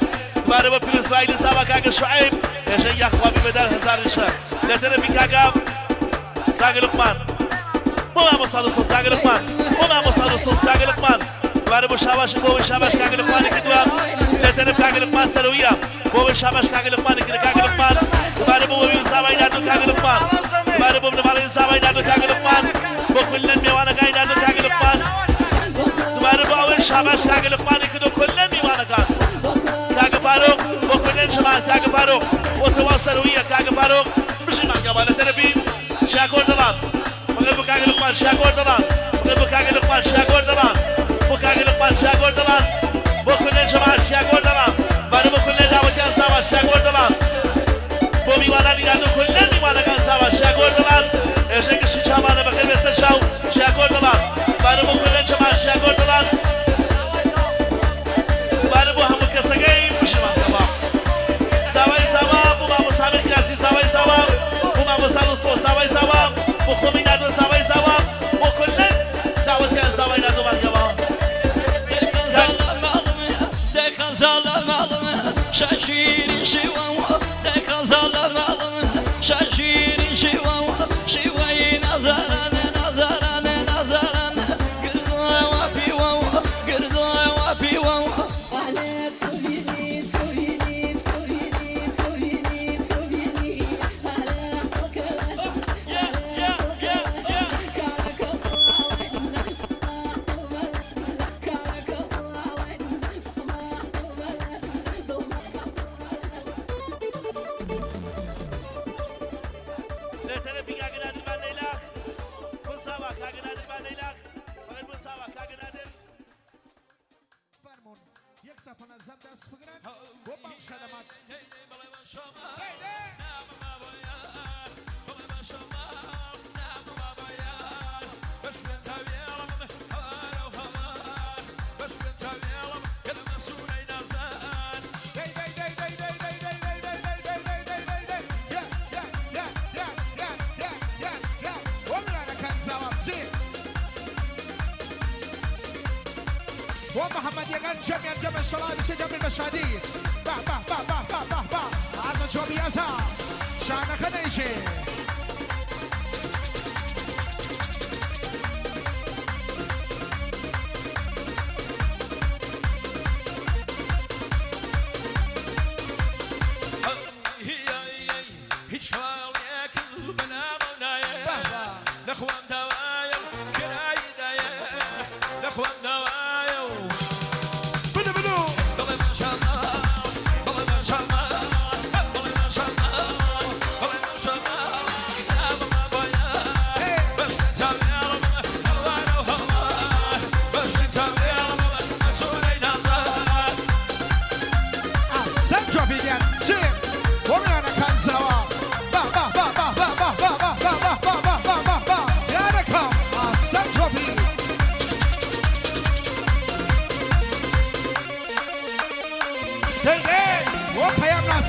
[SPEAKER 6] دوبارە بۆ پیرۆزبایی لە ساوا کاکە شعێب پێشەنگ یاخوابی بەدار هەزار ریشە لە تەرەفی کاکە کاکە لوقمان بۆ مامۆستا دڵسۆز کاکە لوقمان بۆ مامۆستا دڵسۆز کاکە لوقمان دوبارە بۆ شاباش بۆ ئەوەی شاباش کاکە لوقمانی کردووە لە تەرەف کاکە لوقمان سەرەویە بۆ ئەوەی شاباش کاکە لوقمانی کرد کاکە لوقمان دوبارە بۆ وەوی ساوای ناردو کاکە لوقمان دوبارە بۆ بنەماڵەی ساوای ناردو کاکە لوقمان بۆ کلەن مێوانەکانی ناردو کاکە لوقمان دوبارە بۆ ئەوەی شاباش کاکە لوقمانی کردو کلەن میوانەکان کاکە فاروق بۆ کلەن جەماعەت کاکە فاروق بۆ تەواو سەرەویە کاکە فاروق بژی مانگەوە لە تەرەفی شاکۆر دەڵان فقط بۆ کاکە لوقمان شاکۆر دەڵان فقط بۆ کاکە لوقمان شاکۆر دەڵان بۆ کاکە لوقمان شاکۆر دەڵان بۆ کلەن جەماعەت شاکۆر دەڵان بارە بۆ کلەن داوەتیان ساوا شاکۆر دەڵان بۆ میوانانی ناردو کلەن میوانەکان ساوا شاکۆر دەڵان ئێژە گشتی چاوانە بەخێر بێ سەر چاو شاکۆر دەڵان بارە بۆ کلەن جەماعەت شاکۆر دەڵان دوبارە بۆ هەموو کەسەکەی بژیمان کەوا ساوای ساوا بۆ مامۆستا میر کراسی ساوای ساوا بۆ مامۆستا لوسۆ ساوای ساوا بۆ خۆمی ناردۆ ساوای ساوا بۆ کلەن داوەتیان ساوای ناردۆمان کەوا.
[SPEAKER 4] دەی خەزاڵە ماڵم شاشیری شیوە دەی خەزاڵە ماڵم شاشیری شیوە شیوەی نازاران نازاران نازاران گردەوە پیوە گردەوە پیوە. یا یا یا یا.
[SPEAKER 6] لە تەرەفی کاکە نادر بان لەیلاخ بۆ ساوا کاکە نادر بان لەیلاخ فقط بۆ ساوا کاکە نادر.
[SPEAKER 2] فەرموون یەک سەپەنەزەم دەست بگرن بۆ بەم خەدەمات. دەی دەی دەی دەی دەی دەی دەی دەی دەی دەی دەی دەی دەی دەی دەی یا یا یا یا یا یا یا یا بۆ میوانەکان ساوا بچی بۆ محەممەدیەکان جەمیان جەمە شەڵاویشە جەمل بەشادی بە بە بە بە بە بە بە ئازە چۆبی ئەزا شانەکە نەیشێ.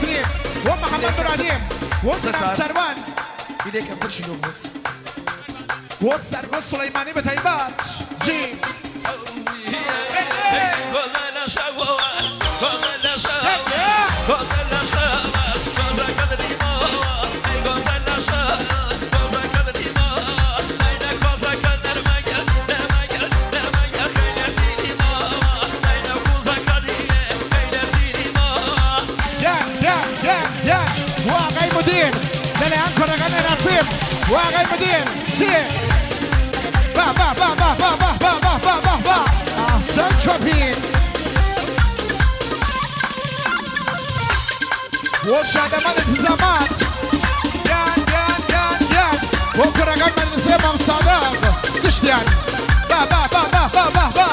[SPEAKER 2] ناسریم و محەممەد مرادیم و جناب سەروان
[SPEAKER 1] بیلێکە پرشی لۆ بوت
[SPEAKER 2] و سەرگۆ سولەیمانی بە تایبەت جی یەک یەک یەک یەک بۆ ئاغای مدیر لەلایەن کوڕەکان ئەنافیم بۆ ئاغای مدیر چی با با با با با با با با با با با ئەحسەن چۆپی بۆ شادەمان انتظامات یان یان یان یان بۆ کوڕەکان مەدرسەی مام سادق گشتیان با با با با با با با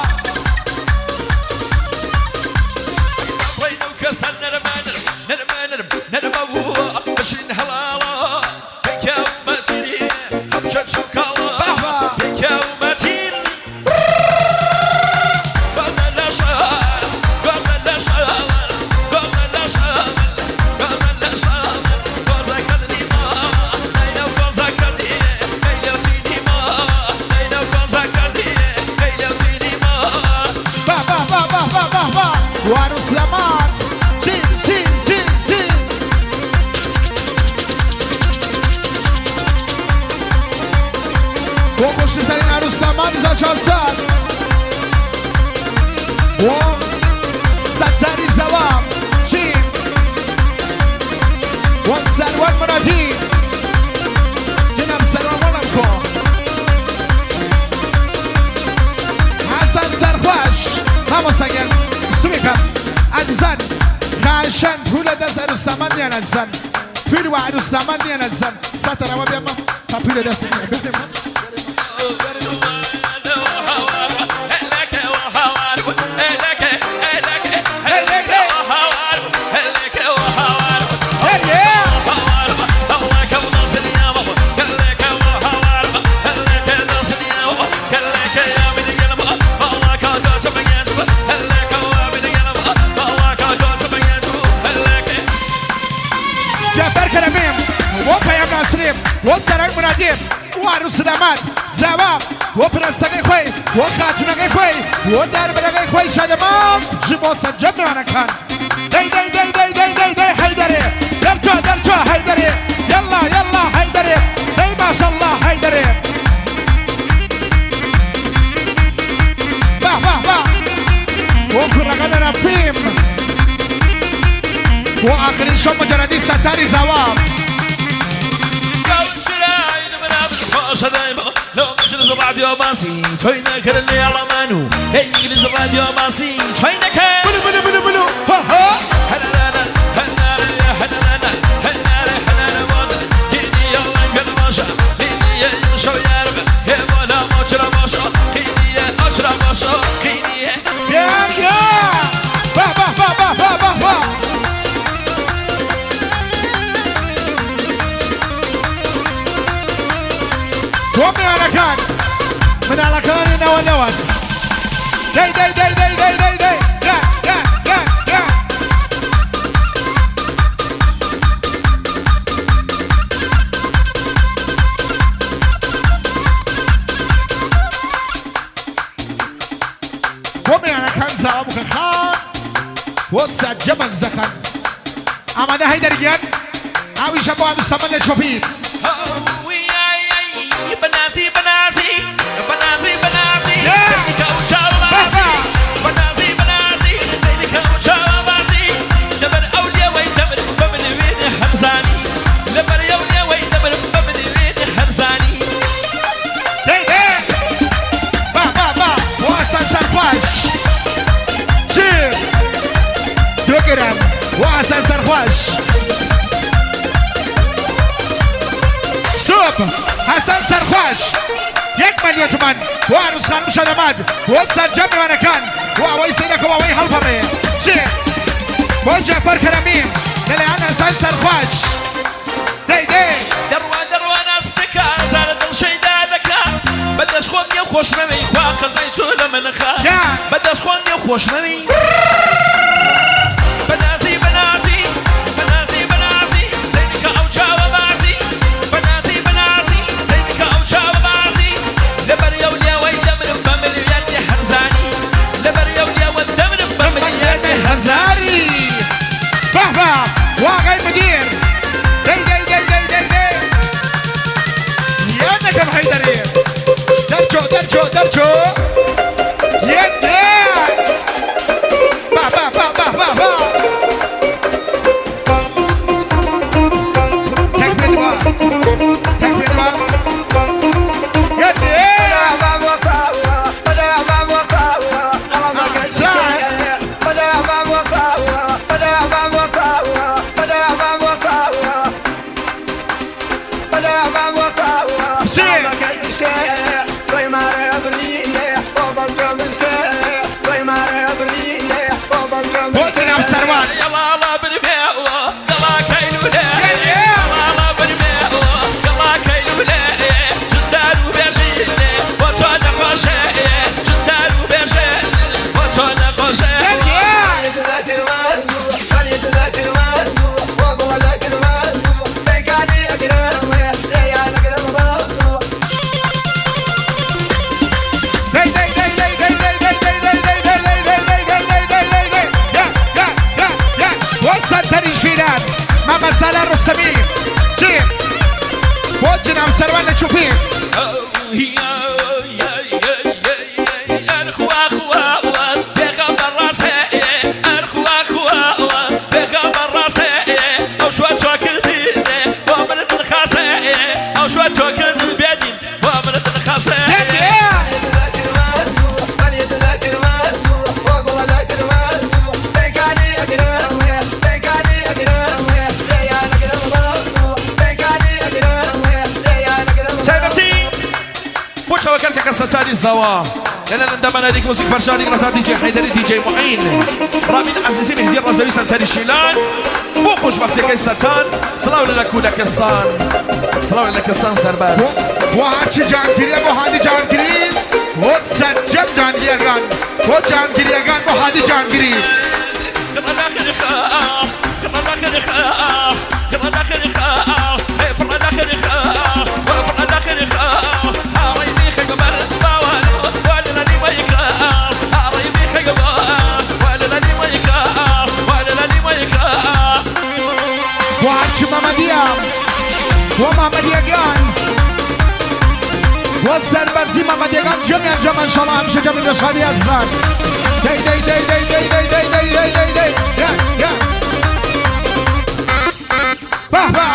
[SPEAKER 2] با با با با با با با وعروس لمار جي جي جي جي بۆ خۆشترین عروس لەمان 1400 بۆ ستاری زەوام چی بۆ سەروان مرادی جناب سەروان وەڵم کۆ حەسەن سەرخۆش مامۆستا گیان ستوێکم عەزیزان خواهشان پول دەست عروسدامان نیان عەزیزان پول و عروسدامان نیان عەزیزان ساتەرەوە بێمە تا پول دەست نیە بێمە. Hey, yeah! جعفر کەرەمیم بۆ پەیام ناسریم بۆ سەرەنگ مرادیم بۆ عروس داماد زاوا بۆ پرەنسەکەی خۆی بۆ خاتونەکەی خۆی بۆ داربەرەکەی خۆی شادەمان ژ بۆ سەرجەم میوانەکان دەی دەی دەی دەی دەی دەی دەی حەیدەرێ دەرچۆ دەرچۆ حەیدەرێ یەڵا یەڵا حەیدەرێ دەی ماشەڵڵا حەیدەرێ با با با بۆ کوڕەکە دەرەفیم بۆ ئاخرین شەو مجەرەدی سەتاری زاوا. بلو بلو بلو بلو ها ها يا يا با با با با با با با بۆ میوانەکان مناڵەکانی نەوە نەوەن دەی دەی دەی دەی دەی دەی دەی یا یا یا یا بۆ میوانەکان زاوا بکە خان بۆ سەرجەمەن زەکەن ئامادە هەیدەر گیان ئاویشە بۆ ئەدوستەمەن لە چۆپی. دەی دەی با با با بۆ ئاسان سەرخۆش چی دوگرم بۆ ئاسان سەرخۆش سوپ حەسەن سەرخۆش یەک ملیۆن تومەن بۆ عروس خانم شادەماد بۆ سەرجەم میوانەکان بۆ ئەوەی سەیرەکە و ئەوەی هەڵپەڕێ چی بۆ جەعفەر کەرەمی لەلایەن حەسەن سەرخۆش دەی دەی یا
[SPEAKER 3] بەدەست خۆم نیە خۆشمەوی بەنازی بەنازی بەنازی.
[SPEAKER 2] ڕۆستەمی چی بۆ جناب سەروان لە چوپی.
[SPEAKER 1] بۆ چاوەکان کاکە سەتاری زاوا لەلایەن دەمانادیک موزیک فەرشادیک ڕەتا دیجەی حەیدەری دیجەی معین ڕامین عەزیزی مهدی ڕەزەوی سەنتەری شیلان بۆ خۆشبەختیەکەی سەتان سڵاو لە کوولەکەسان سڵاو لە کەسان سەربەرز.
[SPEAKER 2] بۆ هەرچی جانگیریە بۆ هادی جانگیری بۆ سەرجەم جانگیریەکان بۆ جانگیریەکان بۆ هادی جانگیری. بۆ هەرچی مامەدیە بۆ مامەدیەکان بۆ سەربەرزی مامەدیەکان جەمیان جەم ئەنشەڵا هەمیشە جەمن لە شادی ئازیزان. دەی دەی دەی دەی دەی دەی دەی دەی دەی دەی دەی یا یا بە بە.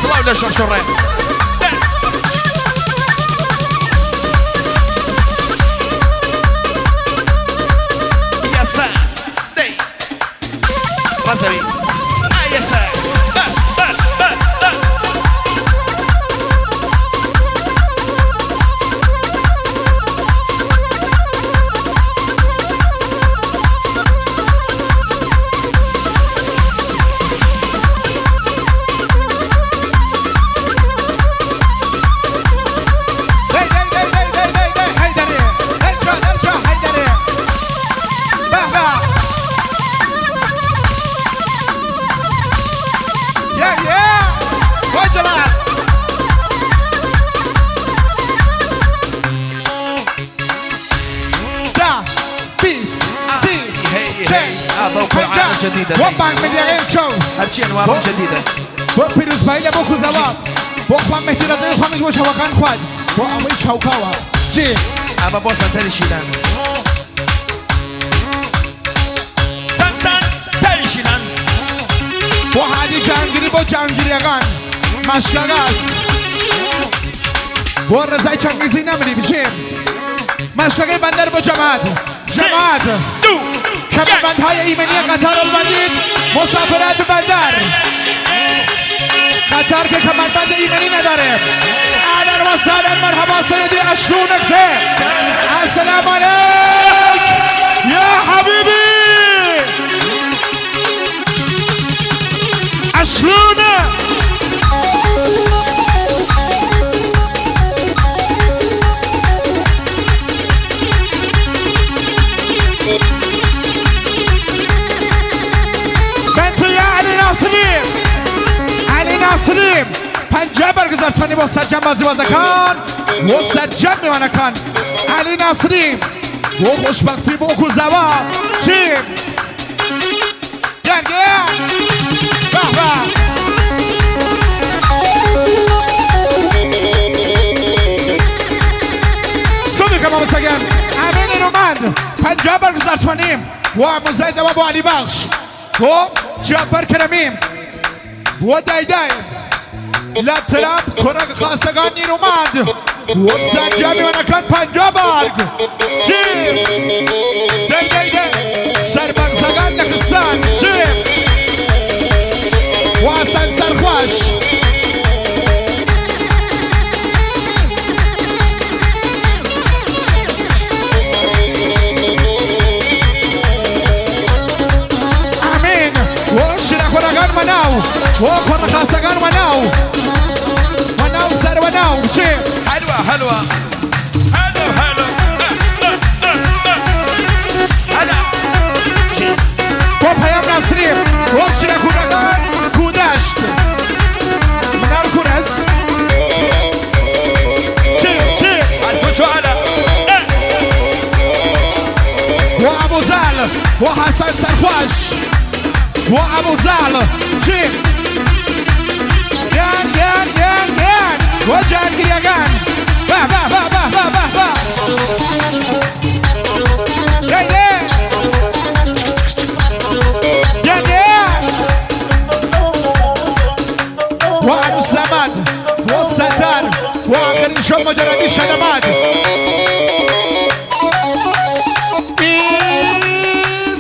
[SPEAKER 1] سڵاو لە شەڕشەڕێ. یەسا دەی ڕەزەوی ئا یەسا.
[SPEAKER 2] دەی دەی دەی دەی دەی دەی دەی حەیدەرێ دەرچە دەرچە حەیدەرێ بە بە یا یا بۆ جەلال. دە 20 30
[SPEAKER 1] هەی
[SPEAKER 2] چل
[SPEAKER 1] هەی ئا بەو
[SPEAKER 2] پەنجا
[SPEAKER 1] قورعانە جەدیدە
[SPEAKER 2] بۆ
[SPEAKER 1] دەی
[SPEAKER 2] بانگ ملیەکەی چەو
[SPEAKER 1] هەرچی ئەنواڕم جەدیدە.
[SPEAKER 2] بۆ پیرۆزبایی لە بۆ کوزەوە بۆ خوان مهدی ڕەزای خوامیش بۆ شەوەکان خوارد بۆ ئەوەی چاوکاوە چی
[SPEAKER 1] ئەمە بۆ سەنتەری شیلان
[SPEAKER 3] سەنسەن تەری شیلان.
[SPEAKER 2] بۆ هادی جانگیری بۆ جانگیریەکان مەشکەگاز بۆ ڕەزای چەنگیزی نەمری بچێ مەشکەکەی بەندەر بۆ جەماعەت جەماعەت
[SPEAKER 3] دوو
[SPEAKER 2] کەمەربەندهای ئیمەنی قەتار ببەندید مسافرت ببەندەر قەتار کە کەمەربەند ئیمەنی نەدارێ. اهلا وسهلا مرحبا سيدي اشلونك زين السلام عليك يا حبيبي اشلونك. بنت يا علي ناصري علی ناصری پەنجا بەرگزارتوانی بۆ سەرجەم بازیوازەکان بۆ سەرجەم میوانەکان علی ناصری بۆ خۆشبەختی بۆ کوزاوا چی گەنگێ بە بە. سوبی کە مامۆستاگیان ئەمین نیرومەند پەنجا بەرگزارتوانی بۆ ئامۆزای زەوە بۆ علی بەخش بۆ جعفەر کەرەمی بۆ دایدای لە ترامپ کوڕە خاصەکان نیرومەند بۆ سەرجەم میوانەکان پەنجا بەرگ چی دەی دەی دەی سەربەرزەکان لە چی واسەن سەرخۆش.
[SPEAKER 1] حلوة.
[SPEAKER 3] حلو حلو.
[SPEAKER 1] هلا.
[SPEAKER 2] بۆ پەیام ناسری بۆ شرە کوردەکان کودەشت منار کورەس چی چی
[SPEAKER 3] الكوتو على.
[SPEAKER 2] بۆ ئەبوزال بۆ حەسەن سەرخۆش بۆ ئەبوزال چی گیان گیان گیان گیان بۆ جانگیریەکان با با با با با با با دەی دەی گیان گیان بۆ ئەنوساماد بۆ سەتار بۆ ئاخرین شەو مەجەرەنگی شەدەماد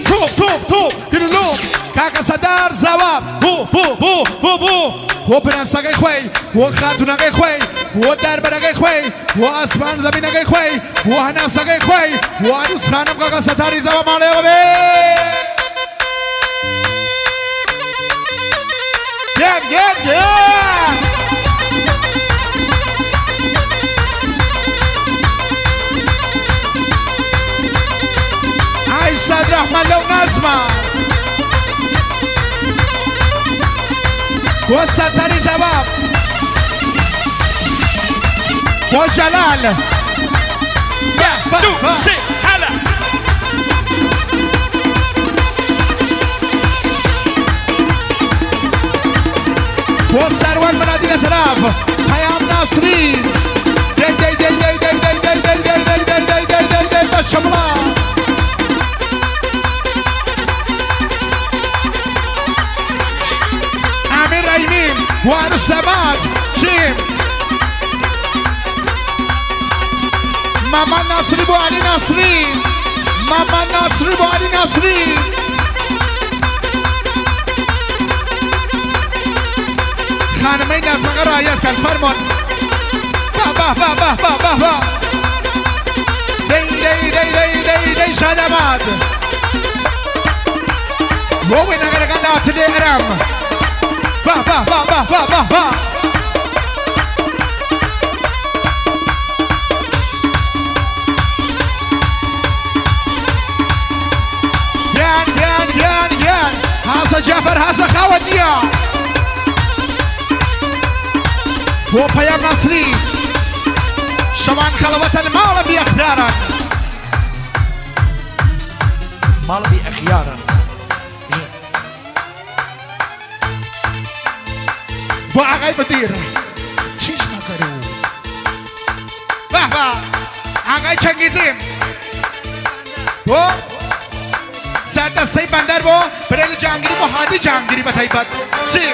[SPEAKER 2] توپ توپ توپ دیرلو کاکە سەدار زاوا بوو بوو بوو بوو بوو بۆ پرەنسەکەی خۆی بۆ خاتونەکەی خۆی بۆ داربەرەکەی خۆی بۆ ئاسمان زەمینەکەی خۆی بۆ هەناسەکەی خۆی بۆ عروس خانم کاکە سەتاری زاوا ماڵێەوە بێ گیان گیان گیان ئای ساد ڕەحمان لەو نازمە بۆ سەتاری زاوا بۆ جەلال با
[SPEAKER 3] دو
[SPEAKER 2] با
[SPEAKER 3] سي هلا.
[SPEAKER 2] بۆ سەروان مەرادی لە تەراف پەیام ناسری دەی دەی دەی دەی دەی دەی دەی دەی دەی دەی دەی دەی دەی دەی دەی بە شەمڵا ئامیر ئەیمین بۆ عروس داماد چیم ماما ناسری بۆ عەلی ناسری ماما ناسری بۆ عەلی ناسری خانمەی نازمەکە ڕایەت کەن فەرمۆن با با با با با با با دەی دەی دەی دەی دەی دەی شادەماد بۆ وێنەگەرەکان داوەتر لێ ئەرام با با با با با با با گیان گیان گیان گیان هاسە جعفەر هاسە خاوەت نییە بۆ پەیام ناسری شەوان خەڵەوەتەن ماڵە بیەختارن
[SPEAKER 1] ماڵ بی ئەخیارن.
[SPEAKER 2] بۆ ئاغای مدیر چیش مەکەرو بەه بە ئاغای چەنگیزیم بۆ سەردەستەی بەندەر بۆ برێل جانگیری بۆ هادی جانگیری بە تایبەت چی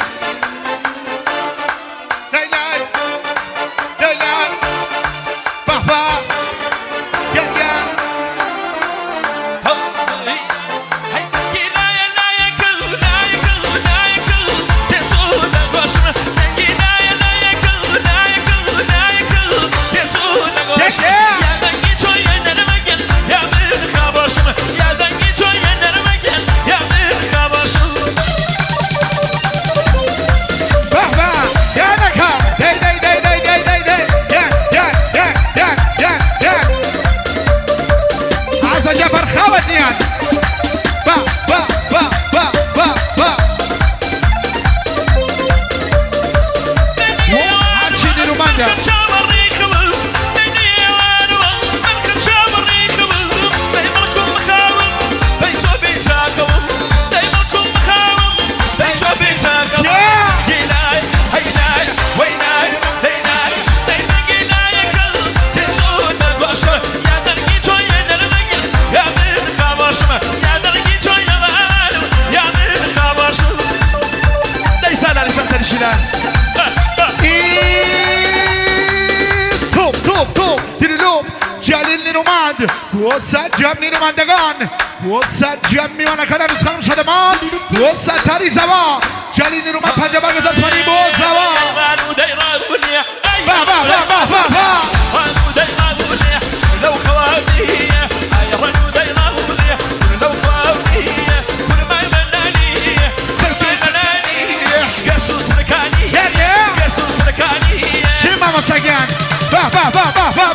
[SPEAKER 2] لەیلای لەیلای بەه بە گیان گیان بەه بە گیانەکە دەی دەی دەی دەی دەی دەی دەی گیان گیان گیان گیان گیان گیان هازە جەفەر خاوەت نیان با با با با با با هەرچی نیرومەندە
[SPEAKER 1] شیلان.
[SPEAKER 2] ئیز توپ توپ توپ دیرلوب جەلیل نیرومەند بۆ سەرجەم نیرومەندەکان بۆ سەرجەم میوانەکان عروس خانم شادەمان بۆ سەتاری زەوا جەلیل نیرومەند پەنجە بەرگەزار توانی بۆ زەوا با با با با با با گیان گیان چی مامۆستا گیان با با با با با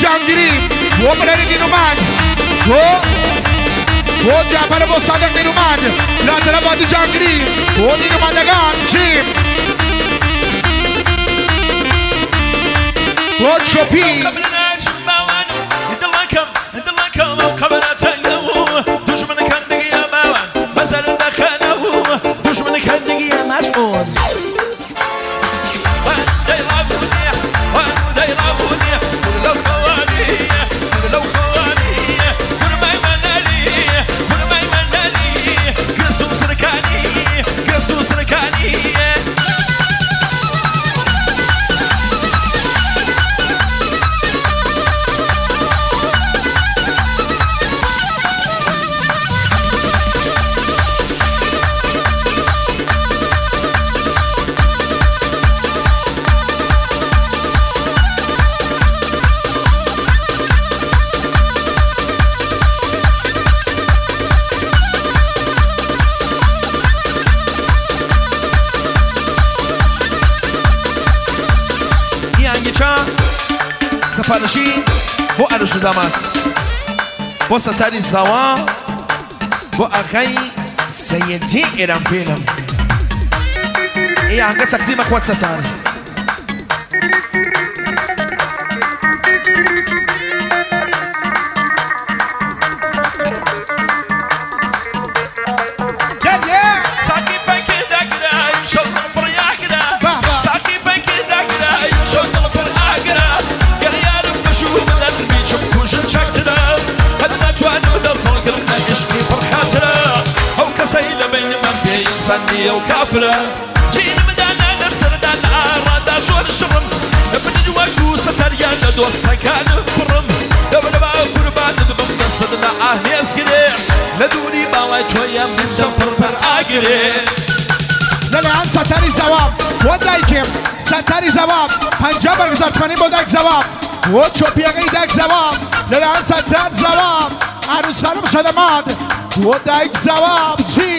[SPEAKER 2] جهانگیری بۆ برای نیرومند بۆ بۆ جعفر بۆ صادق نیرومند لە تەرەف هادی جهانگیری بۆ نیرومندەکان چیم بۆ چۆپی
[SPEAKER 1] سفارشی بۆ عروس و داماد بۆ سەتاری زاوا بۆ ئاغای سەیدی ئێران پێلم ئی ئاهەنگە تەقدیمە خوات سەتار. وكافرة جينا مدانا نسردان عرادا زور شرم ابن الوكو ستريان دوسا كان برم دبنا با قربان دبم دستنا اهنيس كده لدوري بالاي تويا من دمتر بر اگره.
[SPEAKER 2] لەلایەن سەتاری زەواب بۆ دایکم سەتاری زەواب 50 بەرگزار توانی بۆ دایک زەواب بۆ چۆپیەکەی دایک زەواب لەلایەن سەتار زەواب عروس خانم شەدەماد بۆ دایک زەواب چی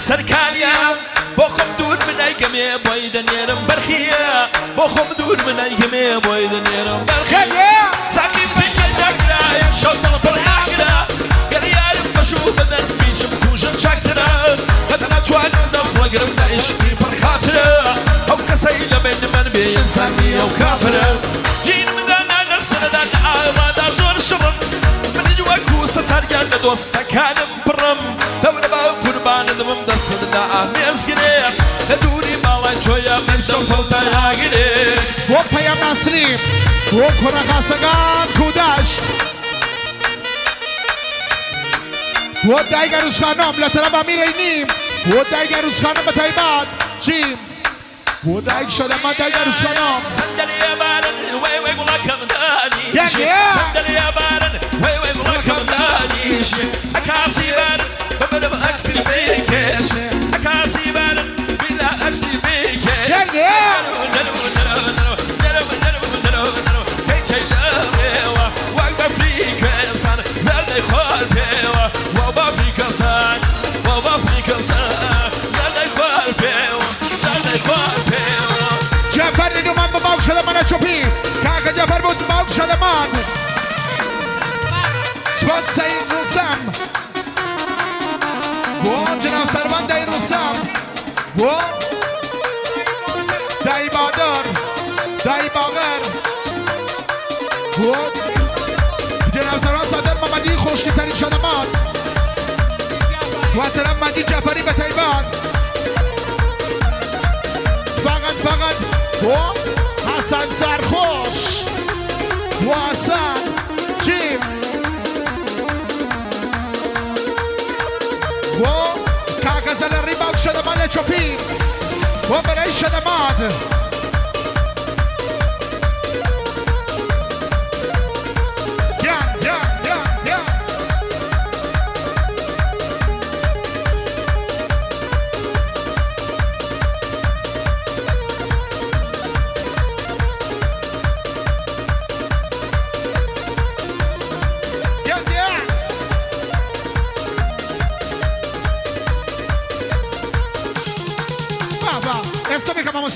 [SPEAKER 1] سەرکانیا بۆ خۆم دوور منایگەمێ بۆی دەنێرم بەرخیە بۆ خۆم دوور منایگەمێ بۆی دەنێرم بەرخیە ساقی پێکە داگرایە شەو دڵ پڕ ئاگرە گەریارم بەشوو بەدەن بیچم کوژم چاکترە قەت ناتوانم دەسڵەگرم لە عیشقی پڕ خاترە ئەو کەسەی لە بین من بێ ئینسان نییە و کافرە جین مدانا لەسەردا لە ئاوادا زۆر شڕم من وەکو سەتاریان لە دۆستەکانم پڕم دەورە با قوربانە دەبم دەستت لە ئامێز گرێ لە دووری ماڵای تۆیە من شەو پڵ ئاگرێ.
[SPEAKER 2] بۆ پەیام ناسری بۆ کوڕە خاسەکان کودەشت بۆ دایک عروس خانم لە تەرەف ئەمیرەی نیم بۆ دایک عروس خانم بە تایبەت چیم بۆ دایک شەدەمە دایک عروس خانم
[SPEAKER 1] سندل بارن وی وی گوڵەکەم دانیش سندل بارن وی وی گوڵەکەم دانیش ئەکاسی بارن ببرم ئەکسی بکێش ئەکاسی بارن بیلا ئەکسی بکێش
[SPEAKER 2] جعفر نیرومند با باوک شدمان چوپی کاکە جعفر بود باوک شدمان سپاس سعید روسم بۆ جناب سەروان دای روسم بۆ دای بادر دای باغر بۆ جناب سەروان سادر محمدی خۆشترین شدمان و طرف مجید جعفری به تایبان فقط فقط بۆ حەسەن سەرخۆش بۆ حەسەن چیم بۆ کاکە زەلەڕی باوک شەدەمان لە چۆپی بۆ بەرەی شەدەماد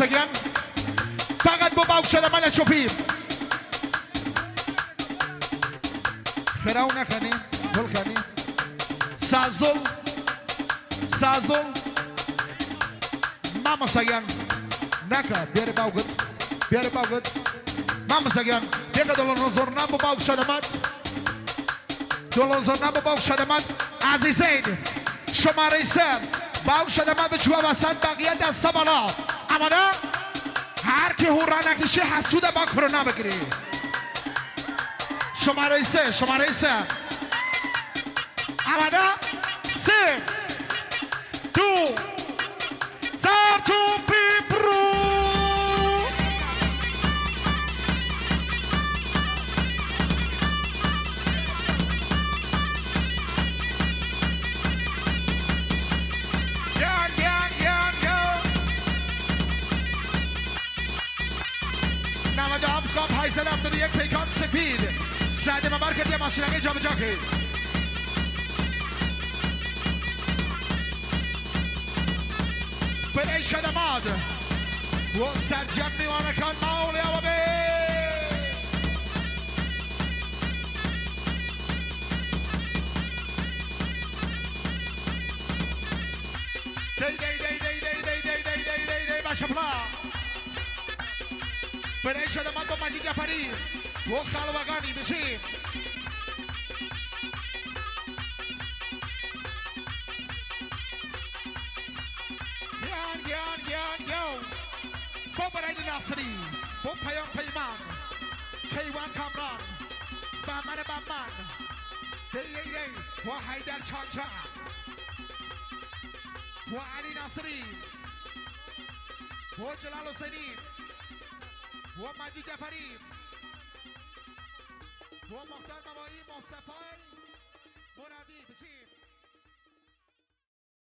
[SPEAKER 2] مامۆستا گیان فقط بۆ باوک شەدەمە لە چۆپی خراو نەکەنی گوڵکەنی سازدڵ سازدڵ مامۆستا گیان ناکە بێرە باوکت بێرە باوکت مامۆستا گیان پێکە دڵ ڕزۆرنا بۆ باوک شەدەمات دڵ زۆرنا بۆ باوک شەدەمات عزیزین شمارەی سێ باوک شەدەمات بچووە وەسەت بەقیە دەستە بەڵا ئەمانە هەرکی هوڕا نەکشی حەسوودە با کۆرۆنا بگری شمارەی سێ شمارەی سێ ئامادە سێ دوو زار چوپی بڕو گیان گیان گیان گیان 97 کاپ 871 پیکان سفید سعد مبر کردی ماشینەکەی جابجا کرد برای شەدەماد بۆ سەرجەم میوانەکان ماوڵیاوە بێ. دەی دەی دەی دەی دەی دەی دەی دەی دەی دەی دەی باشە بڵا برای شەدەماد بۆ مەجید جەفەری بۆ خاڵوەکانی بژی. گیان گیان گیان گیان بۆ بەرای ناسری بۆ پەیام پەیمان کەیوان کامران بەمەنە بەمان دەی دەی دەی بۆ حەیدەر چانچە بۆ عەلی ناسری بۆ جەلال حوسێنی بۆ مەجید جەفەری بۆ موختار مەوایی مۆستەفای.